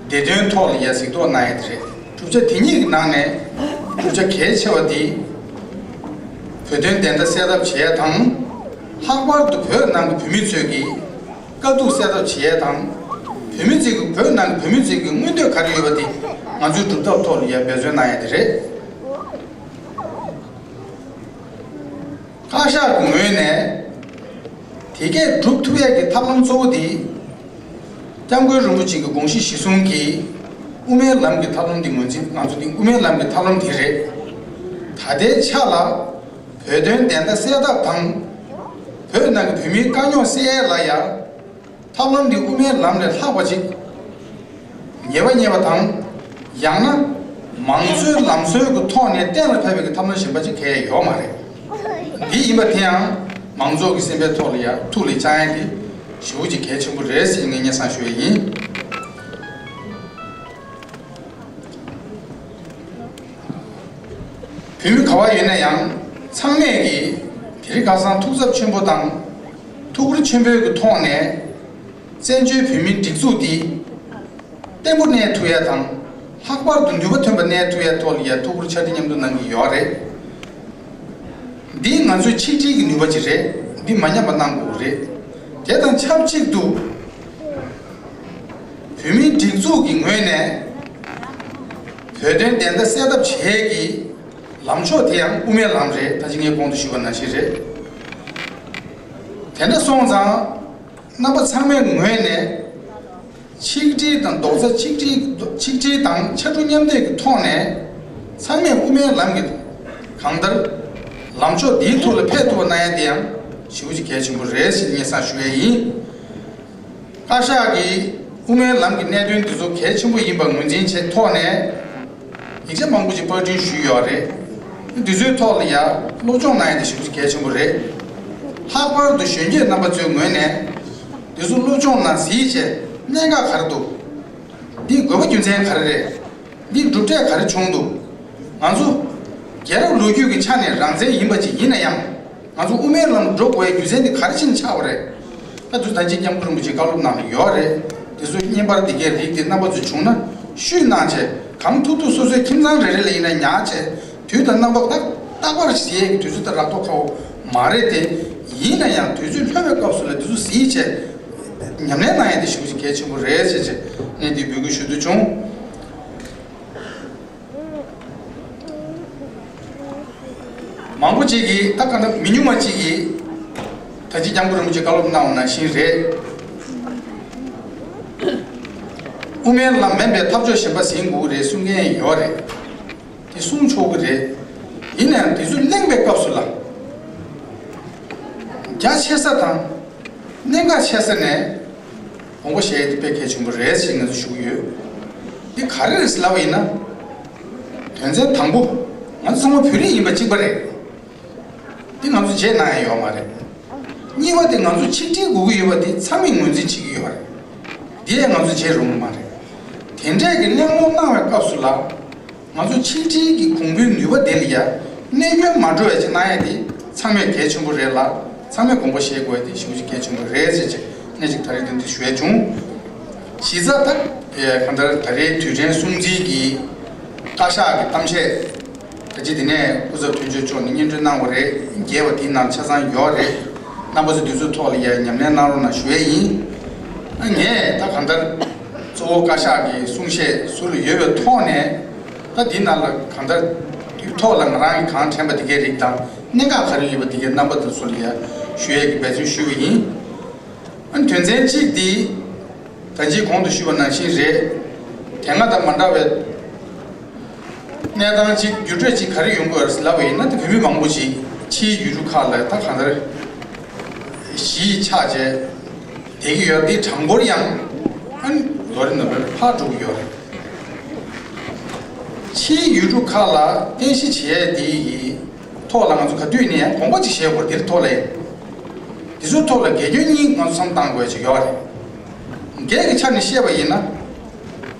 བདེ་དོན་ཐོག་ལ་ཡ་གཟིགས་རྟོག་གནང་ཡ་དེ་རེད། བསྒྲུབ་བྱ་དེ་གཉིས་ཀྱི་ནང་ནས་བསྒྲུབ་བྱ་གལ་ཆེ་བ་འདི་བོད་དོན་བདེན་མཐའ་གསལ་ཐབས་བྱས་དང་། ལྷག་པར་དུ་བོད་ནང་གི་བོད་མི་ཚོས་ཀྱི་དཀའ་སྡུག་སེལ་ཐབས་བྱེད་ཡས་དང་། བོད་མི་ཚོས་ཀྱི་བོད་ནང་གི་བོད་མི་ཚོས་ཀྱི་མངོན་འདོད་ག་རེ་ཡོད་པ་དེ་ང་ཚོའི་སྒྲུབ་ཐབས་ཐོག་ལ་ཡ་འབད་བརྩོན་གནང་ཡས་དེ་རེད། བཀའ་ཤག་གི་ངོས་ནས་དེ་གས་སྒྲུབ་ཐུབ་ཡས་ཀྱི་ཐབས་ལམ་གཙོ་བོ་དེ་སྐྱབས་མགོན་རིན་པོ་ཆེ་གི་དགོངས་གཞི་གཞི་བཟུང་གིས་དབུ་མའི་ལམ་གྱི་ཐབས་ལམ་དེ་ངོས་འཛིན། ང་ཚོ་དེ་དབུ་མའི་ལམ་གྱི་ཐབས་ལམ་དེ་རེད། ད་ལྟའི་ཆ་ལ་བོད་དོན་བདེན་མཐའ་གསལ་ཐབས་དང་། བོད་ནང་གི་བོད་མིའི་དཀའ་རྙོག་སེལ་ཡས་ལ་ཡ། ཐབས་ལམ་འདི་དབུ་མའི་ལམ་ལས་ལྷག་པ་ཅིག་ཉེས་པ་རྙེད་པ་དང་། ཡང་ན་མང་གཙོའི་ལམ་སྲོལ་གྱི་ཐོག་ནས་གཏན་ལ་ཕབ་པའི་གི་ཐབས་ལམ་གཞན་པ་ཅིག་གང་ཡང་ཡོད་མ་རེད། འདི་ཡིན་པ་དེ་ཡང་མང་ཚོགས་ཀྱི་སེམས་པའི་ཐོག་ལ་ཡ་ཐུགས་ལ་བཅངས་ཡ་དེ་ཞེ་པོ་ཅིག་གལ་ཆེན་པོ་རེད་ཟེར་ངས་སྙན་སེང་ཞུ་ཡ་ཡིན། བོད་མི་ག་པར་ཡོད་ན་ཡང་ཚང་མས་ཀྱིས་དེ་རིང་ཁ་སང་ཐུགས་འཚབ་ཆེན་པོ་དང་ཐུགས་ཁུར་ཆེན་པོའི་གི་ཐོག་ནས་བཙན་བྱོལ་བོད་མིའི་སྒྲིག་འཛུགས་འདི་བརྟན་པོ་གནས་ཐུབ་ཡ་དང་། ལྷག་པར་དུ་ནུས་པ་ཐོན་པ་གནས་ཐུབ་ཡ་ཐོག་ལ་ཡ་ཐུགས་ཁུར་ཕྱག་བྲིས་མཉམ་དུ་གནང་གི་ཡོད་རེད། འདི་ང་ཚོའི་ཆིག་སྒྲིལ་གྱི་ནུས་པ་ཅིག་རེད། འདི་མ་ཉམས་པ་གནང་དགོས་རེད། དེ་དང་ཆབས་ཅིག་ཏུ་བོད་མིའི་སྒྲིག་འཛུགས་ཀྱི་ངོས་ནས་བོད་དོན་བདེན་མཐའ་གསལ་ཐབས་བྱེད་ཀྱི་ལམ་ཕྱོགས་དེ་ཡང་དབུ་མའི་ལམ་རེད། ད་ཅི་ངས་གོང་དུ་ཞུས་པ་ནང་བཞིན་རེད། དེ་འདྲ་སོང་ཙང་རྣམ་པ་ཚང་མའི་ངོས་ནས་ཆིག་སྒྲིལ་དང་རྡོག་རྩ་གཅིག་སྒྲིལ། ཆིག་སྒྲིལ་དང་ཕྱར་གྲུ་མཉམ་འདེགས་ཀྱི་ཐོག་ནས་ཚང་མས་དབུ་མའི་ལམ་གྱི་གང་ལྟར་ལམ་ཕྱོགས་འདིའི་ཐོག་ལ་ཕེབས་ཐུབ་པ་གནང་ཡ་དེ་ཡང་ཞེ་པོ་ཅིག་གལ་ཆེན་པོ་རེད་ཟེར་སྙན་སེང་ཞུ་ཡ་ཡིན། བཀའ་ཤག་གིས་དབུ་མའི་ལམ་གྱི་གནད་དོན་འདི་ཚོ་གལ་ཆེན་པོ་ཡིན་པ་ངོས་འཛིན་བྱས་ཐོག་ནས། ཡིག་ཆ་མང་པོ་ཅིག་པར་སྐྲུན་ཞུས་ཡོད་རེད། འདི་ཚོའི་ཐོག་ལ་ཡང་སློབ་སྦྱོང་གནང་ཡ་དེ་ཞེ་པོ་ཅིག་གལ་ཆེན་པོ་རེད། ལྷག་པར་དུ་གཞོན་སྐྱེས་རྣམ་པ་ཚོའི་ངོས་ནས་འདི་ཚོ་སློབ་སྦྱོང་གནང་གཟིགས་བྱས་གནད་འགག་ག་རེ་འདུག་འདིའི་དགོས་པ་རྒྱུ་མཚན་ག་རེ་རེད། འདིའི་གྲུབ་འབྲས་ག་རེ་བྱུང་འདུག་ང་ཚོ་རྒྱལ་རབས་ལོ་རྒྱུས་ཀྱི་ཆ་ནས་རང་བཙན་ཡིན་པ་ཅིག་ཡིན་ན་ཡང་། ང་ཚོ་དབུ་མའི་ལམ་འགྲོ་དགོས་པའི་རྒྱུ་མཚན་དེ་ག་རེ་བྱས་ནས་ཆགས་པ་རེད། ད་དུས་ད་ཅི་སྐྱབས་མགོན་རིན་པོ་ཆེ་བཀའ་སློབ་གནང་ཡོད་རེད། དེ་ཚོ་བརྙན་པར་དེ་གའི་རིགས་དེ་རྣམ་པ་ཚོ་བྱུང་ན་བཤུས་གནང་བྱས་གང་ཐུབ་ཐུབ་སོ་སོའི་ཁྱིམ་ཚང་རེ་རེ་ལ་ཡིན་ན་ཉར་བྱས་དུས་དང་རྣམ་པ་ཏག་ཏག་པར་གཟིགས་ཡས་ཀྱི་དུས་ཚོད་ད་རག་ཐོག་ཁ་བོ་མ་རེད་དེ། ཡིན་ན་ཡང་དུས་ཚོད་ལྷོད་པའི་སྐབས་སུ་ལ་དེ་ཚོ་གཟིགས་བྱས་ཉམས་ལེན་གནང་ཡས་དེ་ཞེ་པོ་ཅིག་གལ་ཆེན་པོ་རེད་ཟེར་བྱས་ངས་འདི་འབོད་སྐུལ་ཞུ་འདོད་བྱུང་། མང་པོ་ཅིག་གིས་ད་ག་འདྲ་མི་ཉུང་བ་ཅིག་གིས་ད་ཅི་སྐྱབས་མགོན་རིན་པོ་ཆེ་བཀའ་སློབ་གནང་བ་ནང་བཞིན་རེད། དབུ་མའི་ལམ་མིན་པའི་ཐབས་མཆོག་གཞན་པ་ཟིན་དགོས་རེད་གསུང་མཁན་ཡོད་རེད། དེ་གསུང་ཆོག་གི་རེད། ཡིན་ནའང་དེ་ཚོ་གླེང་བའི་སྐབས་སུ་ལ་རྒྱ་ཆེ་ས་དང་གནད་འགག་ཆེ་ས་ནས་དགོངས་པ་བཞེས་ཡས་དེ་དཔེ་གལ་ཆེན་པོ་རེད་ཅེས་ང་ཚོ་ཞུ་གི་ཡོད། འདི་ག་རེ་རེད་ཟེར་ལབ་པ་ཡིན་ན། དོན་ཚན་དང་པོ། ང་ཚོ་ཚང་མ་བོད་རིགས་ཡིན་པ་གཅིག་པ་རེད། འདི་ང་ཚོ་བརྗེད་གནང་ཡ་ཡོད་མ་རེད། གཉིས་པ་དེ་ང་ཚོ་ཆིག་སྒྲིལ་དགོས་ཀྱི་ཡོད་པ་དེ་ཚང་མས་ངོས་འཛིན་བྱེད་ཀྱི་ཡོད་རེད། འདི་ཡང་ང་ཚོ་བརྗེད་རུང་མ་རེད། དེ་འདྲས་ཀྱི་གླེང་སློང་གནང་བའི་སྐབས་སུ་ལ། ང་ཚོ་ཆིག་སྒྲིལ་གྱི་གོང་བུའི་ནུས་པ་དེ་ལ་ཡ་གནོད་སྐྱོན་མ་འགྲོ་བ་ཅིག་གནང་ཡ་དེ་ཚང་མས་གལ་ཆེན་པོ་རེད་ལ། ཚང་མས་དགོངས་པ་བཞེས་དགོས་ཡ་དེ་ཞེ་པོ་ཅིག་གལ་ཆེན་པོ་རེད་ཟེར་ཅིག་གནད་ཅིག་ད་རེས་དེ་འདྲ་ཞུ་ཡ་བྱུང་། གཞི་རྩ་ད་གང་ལྟར་ད་རེས་དུས་དྲན་སྲུང་བརྩིའི་གི་བཀའ་ཤག་གི་གཏམ་བཤད། ད་ཅི་དེ་ནས་སྐུ་ཚབ་དོན་གཅོད་མཆོག་ནས་སྙན་སྒྲོན་གནང་བ་རེད། རྒྱས་པ་དེའི་ནང་ཆ་ཚང་ཡོད་རེད། རྣམ་པ་ཚོ་དུས་ཚོད་ཐོག་ལ་ཡ་ཉམས་ལེན་གནང་རོགས་གནང་ཞུ་ཡས་ཡིན། ཨ་ངས་ད་གང་ལྟར་གཙོ་བོ་བཀའ་ཤག་གི་གསུང་བཤད་ཟུར་ལ་ཡོད་པའི་ཐོག་ནས་ད་འདི་ནང་ལ་གང་ལྟར་དུས་ཐོག་ལ་ང་རང་གིས་གང་དྲན་པ་དེ་གའི་རིགས་དང་གནད་འགག་ག་རེ་ཡོད་པ་དེ་གའི་རྣམ་པ་དང་ཚོ་ལ་ཡ་ཞུ་ཡས་ཀྱི་འབད་བརྩོན་ཞུས་པ་ཡིན། ཨ་དོན་ཚན་གཅིག་འདི། ད་ཅི་གོང་དུ་ཞུས་པ་ནང་བཞིན་རེད། དེ་སྔ་དང་མ་འདྲ་བའི་གནས་སྟངས་གཅིག་འགྱུར་འགྲོས་གཅིག་ག་རེ་ཡོང་གི་ཡོད་རེད་ལབ་པ་ཡིན་ན། ད་བོད་མི་མང་པོ་ཞིག་ཕྱིའི་ཡུལ་གྲུ་ཁག་ལ་ད་གང་ལྟར་གཞིས་ཆགས་བྱས་བསྡད་ཀྱི་ཡོད། དེའི་གྲངས་འབོར་ཡང་ཨ་ནི་ལོ་རེ་ནས་ལོ་རེ་འཕར་འགྲོ་གི་ཡོད་རེད། ཕྱིའི་ཡུལ་གྲུ་ཁག་ལ་རྟེན་གཞི་བྱས་དེ་ཡི་ཐོག་ལ་ང་ཚོ་ག་དུས་ནས་དགོངས་པ་ཅིག་བཞེས་དགོས་རེད། དེའི་ཐོག་ལ་ཡིན། དེ་ཚོའི་ཐོག་ལ་དགེ་སྐྱོན་གཉིས་ང་ཚོ་མཚམས་བཏང་དགོས་ཅིག་ཡོད་རེད། སྒེར་གྱི་ཆ་ནས་བཤད་པ་ཡིན་ན།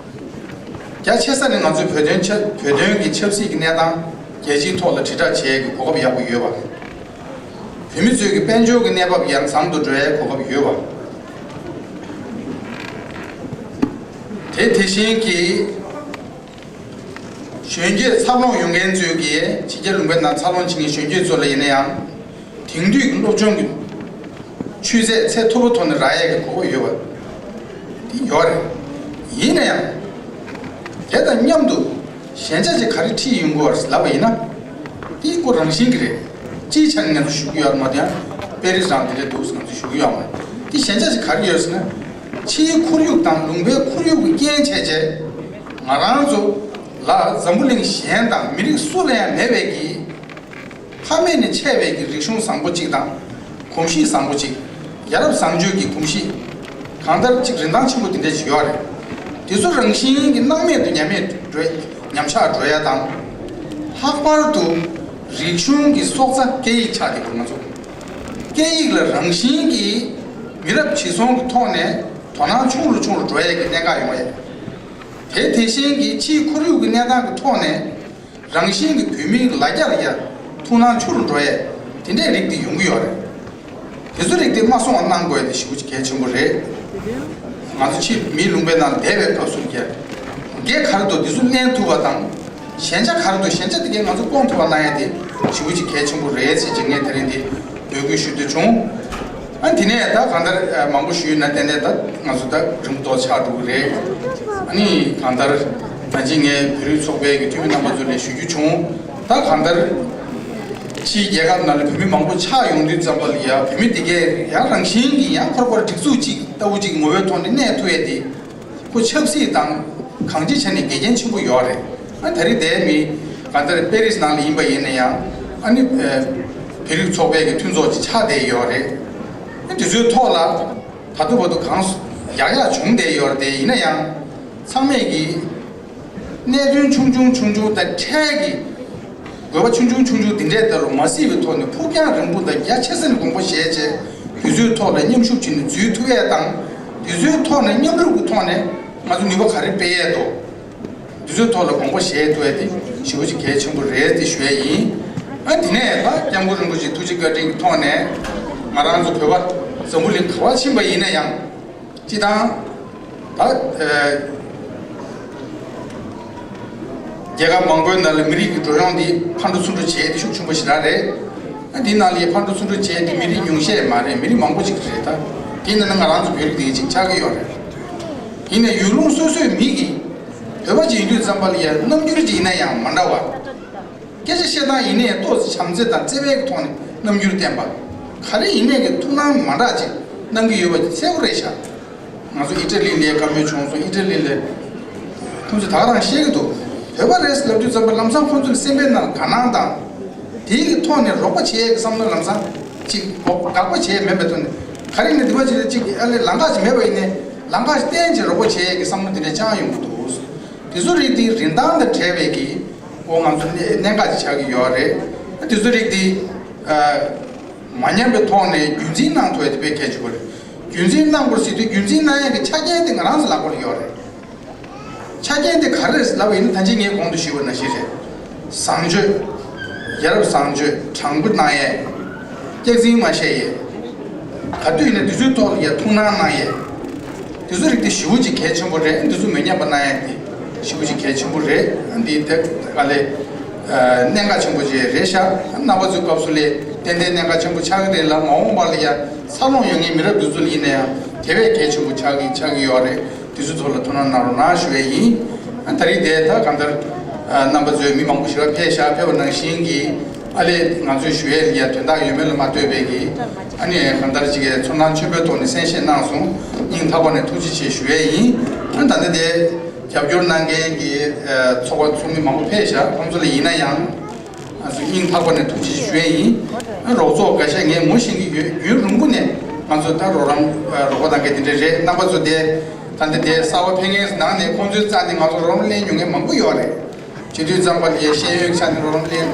རྒྱ་ཆེ་ས་ནས་ང་ཚོའི་བོད་དོན་ཆ་བོད་དོན་གྱི་ཆབ་སྲིད་ཀྱི་གནས་སྟངས་རྒྱལ་སྤྱིའི་ཐོག་ལ་དྲིལ་བསྒྲགས་བྱེད་ཡས་ཀྱི་གོ་སྐབས་ཡག་པོ་ཡོད་པ། བོད་མི་ཚོའི་གི་དཔལ་འབྱོར་གྱི་གནས་བབ་ཡང་བཟང་དུ་འགྲོ་ཡའི་གོ་སྐབས་ཡོད་པ། དེ་དེ་བཞིན་གྱི་གཞོན་སྐྱེས་འཚར་ལོངས་ཡོང་མཁན་ཚོའི་གི་ཕྱི་རྒྱལ་ལུང་པའི་ནང་འཚར་ལོངས་བྱེད་མཁན་གཞོན་སྐྱེས་ཚོ་ལ་ཡིན་ན་ཡང་། དེང་དུས་ཀྱི་སློབ་སྦྱོང་གི་ཆུ་ཚད་ཚད་མཐོ་པོ་ཐོག་ནས་རག་ཡས་ཀྱི་གོ་སྐབས་ཡོད་པ་དེ་ཡོད་རེད། ཡིན་ན་ཡང་། དེ་དང་མཉམ་དུ་ཞན་ཆ་ཅིག་ག་རེ་ཁྲིད་ཡོང་གི་ཡོད་རེད་ལབ་པ་ཡིན་ན། དེ་ཁོ་རང་བཞིན་གྱི་རེད། སྤྱིའི་ཆ་ནས་ང་ཚོ་ཞུ་གི་ཡོད་རེད་མ་གཏོགས། པེ་རིས་རང་དེ་འདྲ་འདུག་ང་ཚོ་ཞུ་གི་ཡོད་མ་རེད། དེ་ཞན་ཆ་ཅིག་ག་རེ་ཡོད་ཟེར་ན། ཕྱིའི་ཁོར་ཡུག་དང་ལུང་པའི་ཁོར་ཡུག་གི་རྐྱེན་བྱས་བྱས། ང་རང་ཚོ་ལ་འཛམ་བུ་གླིང་གཞན་དང་མི་རིགས་སུ་ལ་ཡང་མེད་པའི་གི་ཕ་མེས་ནས་ཆད་པའི་གི་རིག་གཞུང་བཟང་པོ་གཅིག་དང་། གོམས་གཤིས་བཟང་པོ་གཅིག་ཡ་རབས་བཟང་སྤྱོད་ཀྱི་གོམས་གཤིས། གང་ལྟར་གཅིག་རིན་ཐང་ཆེན་པོ་དེ་འདྲ་ཞིག་ཡོད་རེད། དེ་ཚོ་རང་བཞིན་གྱི་སྣང་མེད་དུ་ཉམས་མེད་འགྲོ། ཉམས་ཆག་འགྲོ་ཡ་དང་། ལྷག་པར་དུ་རིག་གཞུང་གི་སྲོག་རྩ་སྐད་ཡིག་ཆགས་བསྡད་པ་ང་ཚོ། སྐད་ཡིག་ལ་རང་བཞིན་གྱིས་མི་རབས་ཇི་སོང་གི་ཐོག་ནས་དོ་སྣང་ཆུང་རུ་ཆུང་རུ་འགྲོ་ཡ་གི་གནད་འགག་ཡོང་བ་རེད། དེ་དེ་བཞིན་གྱི་ཕྱིའི་ཁོར་ཡུག་གི་གནས་སྟངས་ཀྱི་ཐོག་ནས། རང་བཞིན་གྱི་བོད་མིའི་ལ་རྒྱ་ལ་ཡ་ཐུགས་སྣང་ཆུང་རུ་འགྲོ་ཡས་དེ་འདྲའི་རིགས་དེ་ཡོང་གི་ཡོད་རེད། དེ་ཚོ་རིགས་དེ་མ་སོང་བ་གནང་དགོས་ཡས་དེ་ཞེ་པོ་ཅིག་གལ་ཆེན་པོ་རེད། ང་ཚོ་ཕྱིའི་མིའི་ལུང་པའི་ནང་བསྡད་པའི་སྐབས་སུ་ཀྱང་། འགན་ག་རེ་འདུག་དེ་ཚོ་ལེན་ཐུབ་པ་དང་། ཞན་ཆ་ག་རེ་འདུག་ཞན་ཆ་དེ་གས་ང་ཚོ་སྐོང་ཐུབ་པ་གནང་ཡས་དེ་ཞེ་པོ་ཅིག་གལ་ཆེན་པོ་རེད་ཟེར་གྱི་ངས་དེ་རིང་འདི་འབོད་སྐུལ་ཞུ་འདོད་བྱུང་། ཨ་དེ་ནས་ད་གང་ལྟར་མང་པོ་ཞུས་ན་ཏན་ཏན་ད་ང་ཚོ་ད་རིང་པོ་ཏོག་ཆགས་འགྲོ་གི་རེད། ཨ་ནི་གང་ལྟར་ད་ཅི་ངས་བོད་རིགས་ཚོགས་པའི་གི་འཐུས་མི་རྣམ་པ་ཚོ་ལ་ཞུ་རྒྱུ་བྱུང་། ད་གང་ལྟར་ཕྱིའི་རྒྱལ་ཁབ་ནང་ལ་བོད་མི་མང་པོ་ཆགས་ཡོང་དུས་ཙམ་པ་ལ་ཡ་བོད་མི་དེ་གས་ཡང་རང་བཞིན་གྱིས་ཡང་ཁོར་ཁོར་སྒྲིག་འཛུགས་གཅིག་ལྟ་བུ་གཅིག་ངོ་བོའི་ཐོག་ནས་གནས་ཐུབ་ཡས་དེ། ཁོ་ཆབ་སྲིད་དང་གང་ཅིའི་ཆ་ནས་འགལ་རྐྱེན་ཆེན་པོ་ཡོད་རེད། ཨ་ད་རེས་འདས་མི་གང་ལྟར་པེ་རིས་ནང་ལ་ཡིན་པ་ཡིན་ན་ཡང་། ཨ་ནི་བོད་རིགས་ཚོགས་པའི་གི་མཐུན་ཚོགས་ཅིག་ཆགས་བསྡད་ཡོད་རེད། ཨ་དེ་ཚོའི་ཐོག་ལ་ད་དུང་བར་དུ་གང་ཡག་ཡག་བྱུང་བསྡད་ཡོད་རེད། དེ་ཡིན་ན་ཡང་ཚང་མས་ཀྱི་གནད་དོན་ཆུང་ཆུང་ཆུང་ཆུང་དང་འཕྲལ་གྱི་དགོས་པ་ཆུང་ཆུང་ཆུང་ཆུང་འདི་འདྲའི་ལྟར་མ་སྲིད་པའི་ཐོག་ནས་ཕུགས་རྒྱང་རིང་པོ་དང་རྒྱ་ཆེ་ས་ནས་དགོངས་པ་བཞེས་བྱས། དེ་ཚོའི་ཐོག་ལ་མཉམ་ཞུགས་བྱས་ནས་འཛུལ་ཐུབ་ཡས་དང་། དེ་ཚོའི་ཐོག་ནས་མཉམ་རུབ་ཀྱི་ཐོག་ནས་ང་ཚོ་ནུས་པ་ག་རེ་སྤེལ་ཡས་འདུག་དེ་ཚོའི་ཐོག་ལ་དགོངས་པ་བཞེས་ཐུབ་ཡས་དེ་ཞེ་པོ་ཅིག་གལ་ཆེན་པོ་རེད་དེ་ཞུ་ཡས་ཡིན། ཨ་དེ་ནས་ད་སྐྱབས་མགོན་རིན་པོ་ཆེ་ཐུགས་རྗེ་བཀའ་དྲིན་གྱི་ཐོག་ནས་ང་རང་ཚོ་བོད་པ་འཛམ་བུ་གླིང་ག་པར་ཕྱིན་པ་ཡིན་ན་ཡང་། སྤྱི་བཏང་། ད། ཨ། རྒྱལ་ཁབ་མང་པོའི་ནང་ལ་མི་རིགས་ཀྱི་འགྲོ་ཡོང་འདི་ཕར་འགྲོ་ཚུར་འགྲོ་བྱས་ཏེ་ཤུགས་ཆེན་པོ་ཞེ་དྲག་རེད། ཨ་འདི་ནང་ལ་ཕར་འགྲོ་ཚུར་འགྲོ་བྱས་ཏེ་མི་རིགས་ཉུང་ཤས་མ་རེད། མི་རིགས་མང་པོ་ཅིག་རེད་ད། དེ་ནང་ན་ང་རང་ཚོ་བོད་རིགས་འདི་ཅིག་ཆགས་ཀྱི་ཡོད་རེད། ཡིན་ནའི་ཡུལ་ལུང་སོ་སོའི་མི་གིས་བོད་པ་ཅིག་ཡིན་དུས་ཙམ་པ་ལ་ཡང་རྣམ་འགྱུར་ཅིག་ཡིན་ན་ཡང་མ་འདྲ་བ། སྐད་ཆ་བཤད་སྟངས་ཡིན་ནའི་ཏོག་ཙམ་བྱམས་བརྩེ་དང་བརྩེ་བའི་ཐོག་ནས་རྣམ་འགྱུར་བསྟན་པ། ག་རེ་ཡིན་ནའི་གི་ཐུགས་སྣང་མ་འདྲ་ཅིག་གནང་གི་ཡོད་པ་གསལ་པོ་རེད་ཤག་ང་ཚོ་ཨི་ཊ་ལི་ལ་བཀའ་མོལ་བྱུང་སོང་། ཨི་ཊ་ལི་ལ་ཁོང་ཚོས་ད་ག་རང་བཤད་ཀྱི་འདུག་བོད་པ་རེད་ལབ་དུས་ཙམ་པ་ལམ་སང་ཁོང་ཚོའི་སེམས་པའི་ནང་དགའ་སྣང་དང་། དེའི་གི་ཐོག་ནས་རོགས་པ་བྱེད་ཡས་ཀྱི་བསམ་བློ་ལམ་སང་ཅིག་དགག་པ་བྱེད་ཡས་མེད་པའི་ཐོག་ནས། ག་རེ་ཡིན་ནའི་འདི་བ་ཅིག་ལ་ཅིག་ཨ་ལས་ལམ་ཁ་ཅིག་མེད་པ་ཡིན་ནའི་ལམ་ཁ་ཅིག་བསྟན་བྱས་རོགས་པ་བྱེད་ཡས་ཀྱི་བསམ་བློ་འདི་འདྲ་བཅངས་ཡོང་གི་འདུག་དེ་ཚོ་རིགས་དེ་རིན་ཐང་དང་བྲལ་བའི་གི་འོ་ང་ཚོ་གནད་གནད་འགག་ཅིག་ཆགས་ཀྱི་ཡོད་རེད། དེ་ཚོ་རིགས་དེ་ཨ་མ་ཉམས་པའི་ཐོག་ནས་རྒྱུན་འཛིན་གནང་ཐུབ་ཡ་དེ་དཔེ་གལ་ཆེན་པོ་རེད། རྒྱུན་འཛིན་གནང་དགོས་ཟེར་དུས་རྒྱུན་འཛིན་གནང་ཡ་གི་ཆ་རྐྱེན་དེ་ང་རང་ཚོ་ལག་པར་ཡོད་རེད། ཆ་རྐྱེན་དེ་ག་རེ་རེད་ལབ་པ་ཡིན་ན། ད་ཅི་ངས་གོང་དུ་ཞུས་པ་ནང་བཞིན་རེད། བཟང་སྤྱོད། ཡ་རབས་བཟང་སྤྱོད། དྲང་པོ་གནང་ཡས། སྐྱག་རྫུན་མ་བཤད་ཡས། ག་དུས་ཡིན་ན་དེ་ཚོའི་ཐོག་ལ་ཡ་ཐུགས་སྣང་གནང་ཡས། དེ་ཚོ་རིགས་དེ་ཞེ་པོ་ཅིག་གལ་ཆེན་པོ་རེད། དེ་ཚོ་མི་ཉམས་པ་གནང་ཡས་དེ་ཞེ་པོ་ཅིག་གལ་ཆེན་པོ་རེད། འདི་དེ་ག་ལས་གནད་འགག་ཆེན་པོ་ཅིག་རེད་ཤག་རྣམ་པ་ཚོའི་སྐབས་སུ་ལས་ཏན་ཏན་གནད་འགག་ཆེན་པོ་ཆགས་ཀྱི་རེད་ལ། མ་འོངས་པ་ལ་ཡ་འཚར་ལོངས་ཡོང་མཁན་མི་རབས་འདི་ཚོ་ལ་ཡིན་ན་ཡང་དེ་བས་གལ་ཆེན་པོ་ཆགས་ཀྱི་ཆགས་ཀྱི་ཡོད་རེད། དེ་ཚོའི་ཐོག་ལ་ཐུགས་སྣང་གནང་རོགས་གནང་ཞུ་ཡས་ཡིན། ཨ་ད་རེས་དེ་ད་གང་ལྟར་ཨ་རྣམ་པ་ཚོས་མི་མང་པོ་ཞིག་ལ་ཕེབས་ཤག་ཕེབས་པ་ནང་བཞིན་གྱི་ཨ་ལས་ང་ཚོས་ཞུ་ཡས་ལ་ཡ་དོན་དག་ཡོད་མེད་ལ་མ་ལྟོས་པའི་གི་ཨ་ནི་གང་ལྟར་ཅིག་གི་ཚོར་སྣང་ཆེན་པོའི་ཐོག་ནས་གསན་བཞེས་གནང་སོང་། སྙིང་ཐག་པ་ནས་ཐུགས་རྗེ་ཆེ་ཞུ་ཡས་ཡིན། ཨ་ད་ལྟ་དེ་རྒྱབ་སྐྱོར་གནང་མཁན་གྱི་ཨ་ཚོགས་པ་ཚོགས་མི་མང་པོ་ཕེབས་ཤག་ཁོང་ཚོ་ལ་ཡིན་ན་ཡང་། ང་ཚོ་སྙིང་ཐག་པ་ནས་ཐུགས་རྗེ་ཆེ་ཞུ་ཡས་ཡིན། རོགས་ཚོགས་འགའ་ཤས་ངས་ངོ་ཤེས་ཀྱི་ཡོད། རྒྱུན་རིང་པོ་ནས་ང་ཚོ་ད་རོགས་རམ་རོགས་པ་གནང་མཁན་དེ་འདྲ་རེད། རྣམ་པ་ཚོ་དེ་ད་འདི་དེ་གསར་པ་ཕེབས་མཁན་ནང་ནས་ཁོང་ཚོའི་རྩ་ནས་ང་ཚོ་རོགས་རམ་ལེན་མྱོང་མཁན་མང་པོ་ཡོད་རེད། བྱེད་དུས་ཙམ་པ་ལ་ཤེས་ཡོན་ཆ་ནས་རོགས་རམ་ལེན།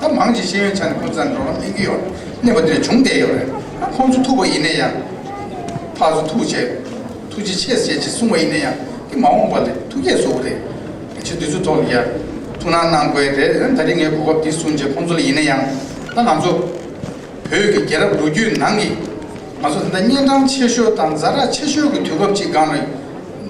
ད་མང་ཆེ་ཤེས་ཡོན་ཆ་ནས་ཁོང་ཚོ་ནས་རོགས་རམ་ལེན་གྱི་ཡོད་རེད། གནས་པ་དེ་འདྲ་བྱུང་བསྡད་ཡོད་རེད། ད་ཁོང་ཚོ་ཐུག་པ་ཡིན་ན་ཡང་ཕར་ཚུར་ཐུག་བྱས། ཐུགས་རྗེ་ཆེ་ཟེར་ཅིག་གསུངས་པ་ཡིན་ན་ཡང་དེ་མ་འོངས་པ་ལ་ཐུགས་བསྐྱེད་བཟོ་གི་རེད། ཆེ་དུས་ཚོད་ཐོག་ལ་ཡ་ཐུགས་སྣང་གནང་དགོས་རེད། ད་རིང་ངས་གོ་སྐབས་འདི་བཟུང་རྗེས་ཁོང་ཚོ་ལ་ཡིན་ན་ཡང་ད་ང་ཚོ་ བོད་ཀྱི་རྒྱལ་རབས་ལོ་རྒྱུས་ནང་གི་ང་ཚོ་ད་ལྟ་གཉན་འཕྲང་ཆེ་ཤོས་དང་ཛ་དྲག་ཆེ་ཤོས་ཀྱི་དུས་སྐབས་ཅིག་སྒང་ལ་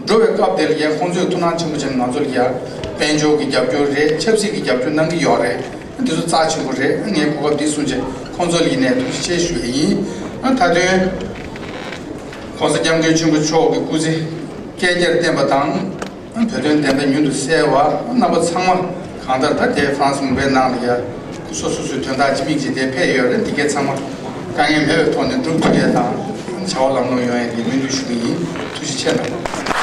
འགྲོ་བའི་སྐབས་དེ་ལ་ཡང་ཁོང་ཚོས་ཐུགས་སྣང་ཆེན་པོ་བྱས་ནས་ང་ཚོ་ལ་ཡང་དཔལ་འབྱོར་གྱི་རྒྱབ་སྐྱོར་རེད། ཆབ་སྲིད་ཀྱི་རྒྱབ་སྐྱོར་གནང་གི་ཡོད་རེད། འདི་ཚོ་རྩ་ཆེན་པོ་རེད། ངས་གོ་སྐབས་འདི་བཟུང་བྱས་ཁོང་ཚོ་ལ་ཡིན་ནའི་ཐུགས་རྗེ་ཆེ་ཞུ་ཡ་ཡིན། ད་དུང་༸གོང་ས་༸སྐྱབས་མགོན་ཆེན་པོ་མཆོག་གི་སྐུ་ཚེ་བསྐལ་བརྒྱར་བརྟན་པ་དང་། བོད་དོན་བདེན་མཐའ་མྱུར་དུ་གསལ་བ། རྣམ་པ་ཚང་མ་གང་ལྟར་ད་ལྟའི་ཧྥ་རན་སི་མུམ་བྷའི་ནང་ལ་ཡ་སོ་སོ་སོའི་དོན་དག་ཅིག་དམིགས་བྱས་དེ་ཕེབས་ཡོད་རེད། འདི་གའི་ཚང་མ་དཀའ་ངལ་མེད་པའི་ཐོག་ནས་འགྲུབ་ཐུབ་ཡས་དང་བྱ་བ་ལམ་ལྷོང་ཡོང་ཡས་ཀྱི་སྨོན་འདུན་ཞུ་གི་ཡིན། ཐུགས་རྗེ་ཆེ་གནང་།